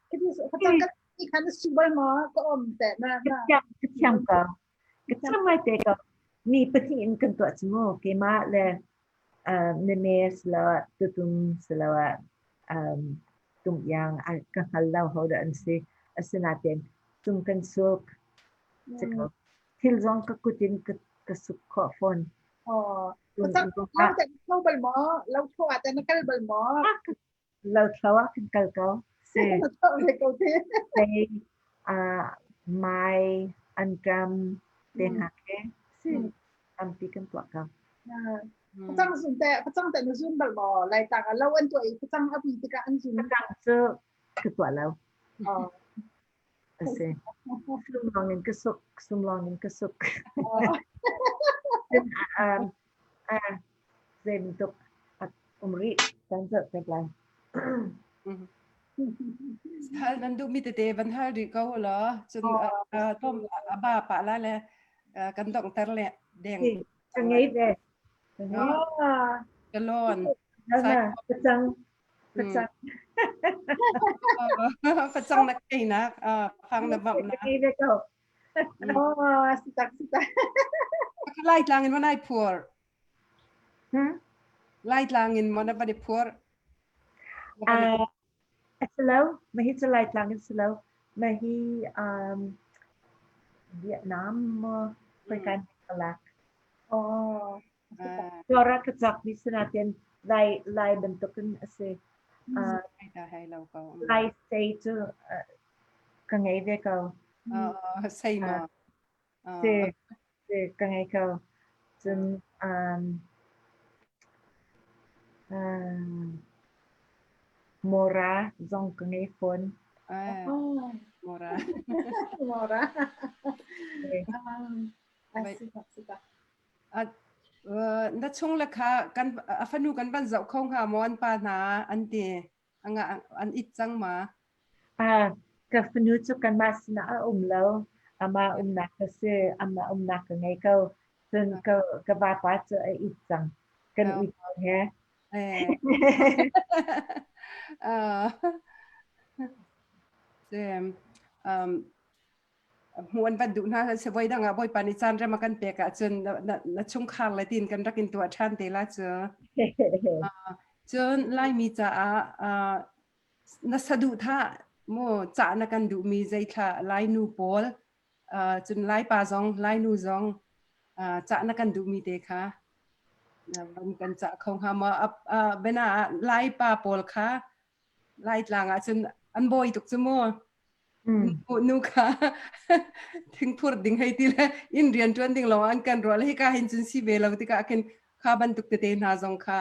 khi facang kan i khan na su bal maw? Ka om te na na. Ka thiam ko. Ka thiam ngai te ko. Mi pahnih in kan tuah cu mu. Keimah le Neme siloah tutum siloah tum iang ka hngal lo ho dah an si. Asinain tum kan suk. Thil zong ka kut in ka suk khawh fawn. Oh, lo te thlo bal maw? Lo thlo ah te na kal bal maw? Lo thlo ah kan kal ko. Si. Ko te. Sei, mai, anṭam te hna khi si tampi kan tuah ko. Facang zun te, facang te na zun bal maw? Laitlang ah lo an tuah i facang a vui tikah an zun. Facang cu ka tuah lo. A si. Sum lawng in ka suk, sum lawng in ka suk. Cun zei bantuk um rih kan zoh tek lai. Hal nan duhmi tete van hal rih ko law cun tom a ba pah la le kan donghter le deng. Ka ngei ve. Ka lawn. Facang. Facang. Facang na keinak, phang na bamh na. Ka ngei ve ko. Oh, sitak sitak. Laitlang in manai phur. Laitlang in mana van i phur. Asilo, mahi cu Laitlang in silo. Mahi Vietnam mo kan kalak. Oh. Dawr ah ka cawkmi si nain Lai Lai bantukin a si. Lai sei cu ka ngei ve ko. Sei maw? Si, si ka ngei ko. Cun Mora zong ka ngei fawn. Mora. Mora. Na chung le kha kan a fanu kan van zoh kho hnga maw an pa hna an ti anga an it cang ma? Ka fanu cu kanmah sinah a um lo. Amah umnak ka si. Amah umnak ka ngei ko. Cun ka ka vapa cu a it cang. Kan uico he. Hmuh an van duh hna se voi dang ah Bawipa nih caan rem a kan pek ahcun na chungkhar le tin kan rak in tuah ṭhan te la cu. Cun Laimi caah na saduhthah mu cah na kan duhmi zeithla Lainu pawl cun Laipa zong Lainu zong cah na kan duhmi te kha van kan cah kho hnga maw? Bena ah Laipa pawl kha Laitlang ah cun an bawi tuk cu mu. Nu kha thingphur ding hei ti le inn rian ṭuan ding lawng an kan ruah le hika hin cun si ve lo tikah khin kha bantuk tete hna zong kha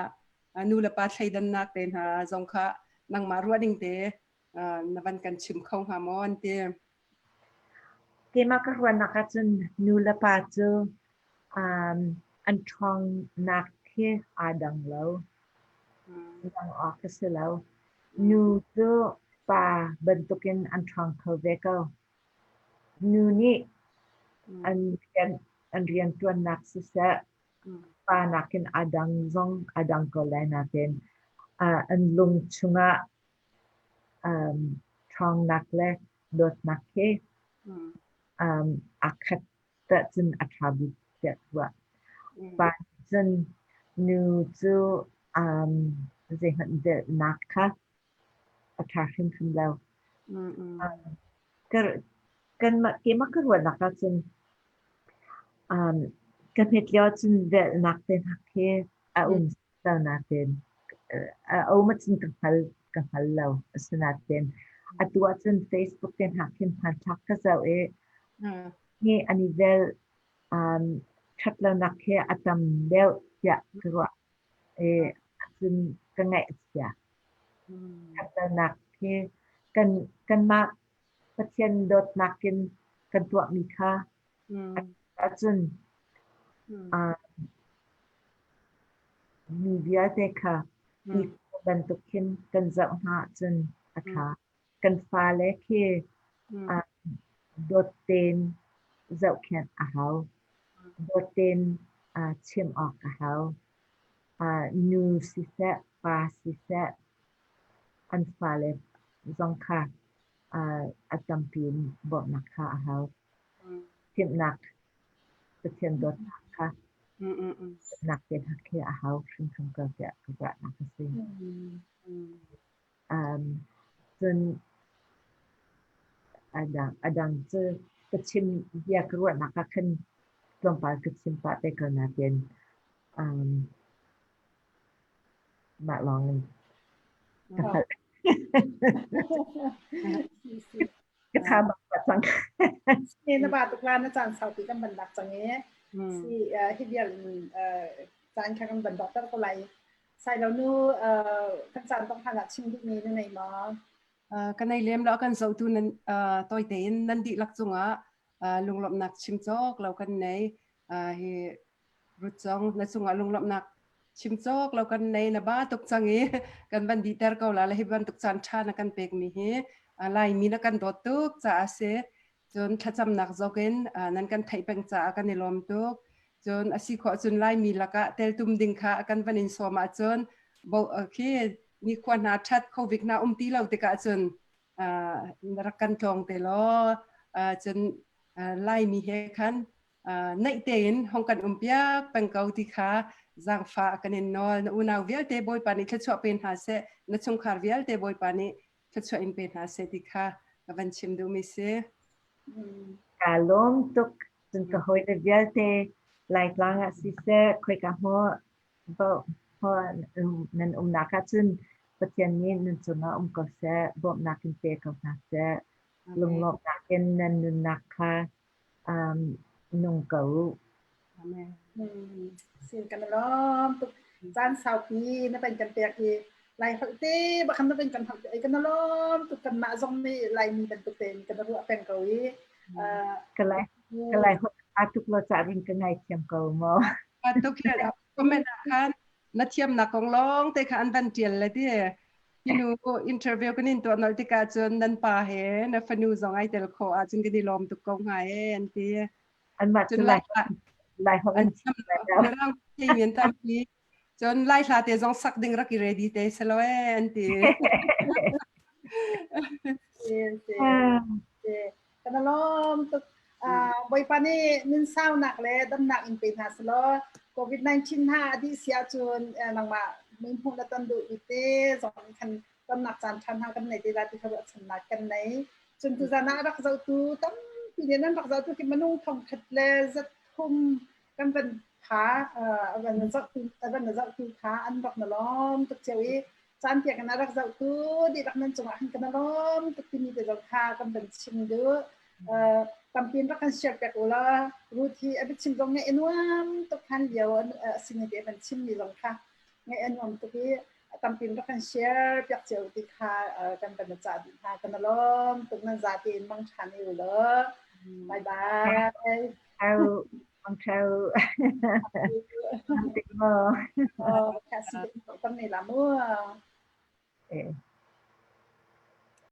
nu le pa thleidannak te hna zong kha nangmah ruah ding te na van kan chim kho hnga maw an ti. Keimah ka ruahnak ahcun nu le pa cu an ṭhawngnak hi aa dang lo. Dang awk a si lo. Nu cu pa bantukin an ṭhawng kho ve ko. Nu nih an rian An rianṭuannak siseh, pa nakin aa dang zong aa dang ko lai nain an lung chungah ṭhawngnak le dawtnak he aa khat ahcun a ṭha bik tiah ka ruah. Pa nih cun nu cu zeihmanh velhnak kha a ṭha hrimhrim lo. Keimah ka ruahnak ahcun ka hmet lio ahcun velhnak te hna khi a um lo nain a um ahcun ka hngal lo. Asinain atu ahcun Facebook te hna khin hmanthlak ka zoh i hi an i velh ṭhatlonak khi a tam deuh tiah ka ruah i cun ka ngaih a chia. Ṭhatlonak hi kanmah Pathian dawtnak in kan tuahmi kha ahcun mi vialte kha hi bantuk khin kan zoh hna ahcun a ṭha. Kan fale khi dawt tein zohkhenh a hau. Dawt tein chimh awk a hau. Nu siseh, pa siseh, an fale zong kha a tampi in bawmhnak kha a hau. Chimhnak, Pathian dawtnak kha nak te hna khi a hau hrimhrim ko tiah ka ruahnak a si. Cun a dang cu ka chim bia ka ruahnak ah khan tlawmpal ka chim pah te ko nain mah lawng in ka hngalh. Ka tha bak pah cang. Na ba tuk la na caan saupi kan ban lak cang i si hi vial caan kha kan ban dok ter ko lai. Sai lo nu kan caan tong hlan ah chim duhmi na nei maw? Ka nei lem lo kan zohtu nan tawi tein nan dihlak cungah lunglawmhnak chim cawk lo kan nei. Hi Ruth zong na cungah lunglawmhnak chim cawk lo kan nei na ba tuk cang i kan van dihter ko la le hi bantuk caan ṭha na kan pekmi hi Laimi na kan dawt tuk caah si. Cun thlacamnak zong in nan kan theih peng caah kan i lawm tuk. Cun a si khawh cun Laimi lakah teltum ding kha kan van in sawm ahcun bo khi nikhua hna ṭhat COVID hna um ti lo tikah cun rak kan tlawng te law cun Laimi he khan naih tein hong kan um piak peng ko ti kha zaangfah kan in nawl. Na unau vialte Bawipa nih thluachuah pe hna seh, na chungkhar vialte Bawipa nih thluachuah in pe hna seh ti kha ka van chim duhmi si. Kaa lawm tuk. Cun ka hawile vialte Laitlang ah siseh, khoika hmuh nan umnak ah cun Pathian nih nan cungah um ko seh, bawmhnak in pe ko hna seh. Lunglawmhnak in nan nunnak kha nung ko u. Amen. Sin kan lawm tuk. Caan saupi na pen kan pek i Lai holh te bakhan na pen kan holh te kan lawm tuk kan mah zong nih Laimi bantuk tein kan ruah peng ko i ka lai ka lai holh a tuk lo ca rin ka ngai thiam ko mo. A tuk le comment ah khan na thiamnak kong lawng te kha an van tial le ti Hinu interview kan in tuah nolh tikah cun nan pa he na fanu zong ai tel khawh ahcun kan i lawm tuk ko hnga e an ti. Anmah cu Lai Lai holh an chim lai lo. Mirang theimi an tampi. Cun Lai hla te zong sak ding rak i ready te selo e an ti. Kan lawm tuk. Bawipa nih nun saunak le damnak in pe hna selaw COVID-19 hna a dih si ahcun nangmah mui hmuh na ton duh i te zong khan tonnak caan ṭha hna kan nei te la ti kha ruahchannak kan nei. Cun tuzan ah a rak zohtu tampi nih nan rak zohtu khi minung thongkhat le zat thum kan van pha a van zohtu a van zohtu kha an rak na lawm tuk cio i caan piak in a rak zohtu dihlak nan cungah hin kan lawm tuk timi te zong kha kan van chim duh. Tampi in rak kan share piak u law Ruth hi a biachim zong ngaih a nuam tuk han lio a sini te van chimmi zong kha ngaih a nuam tuk i tampi in rak kan share piak cio ti kha kan van cah dih hna kan lawm tuk nan za tein mang ṭhan u law bye bye. Ciao. Mang ciao. Tik mo. Oh, kasi kan nei la mu. Eh.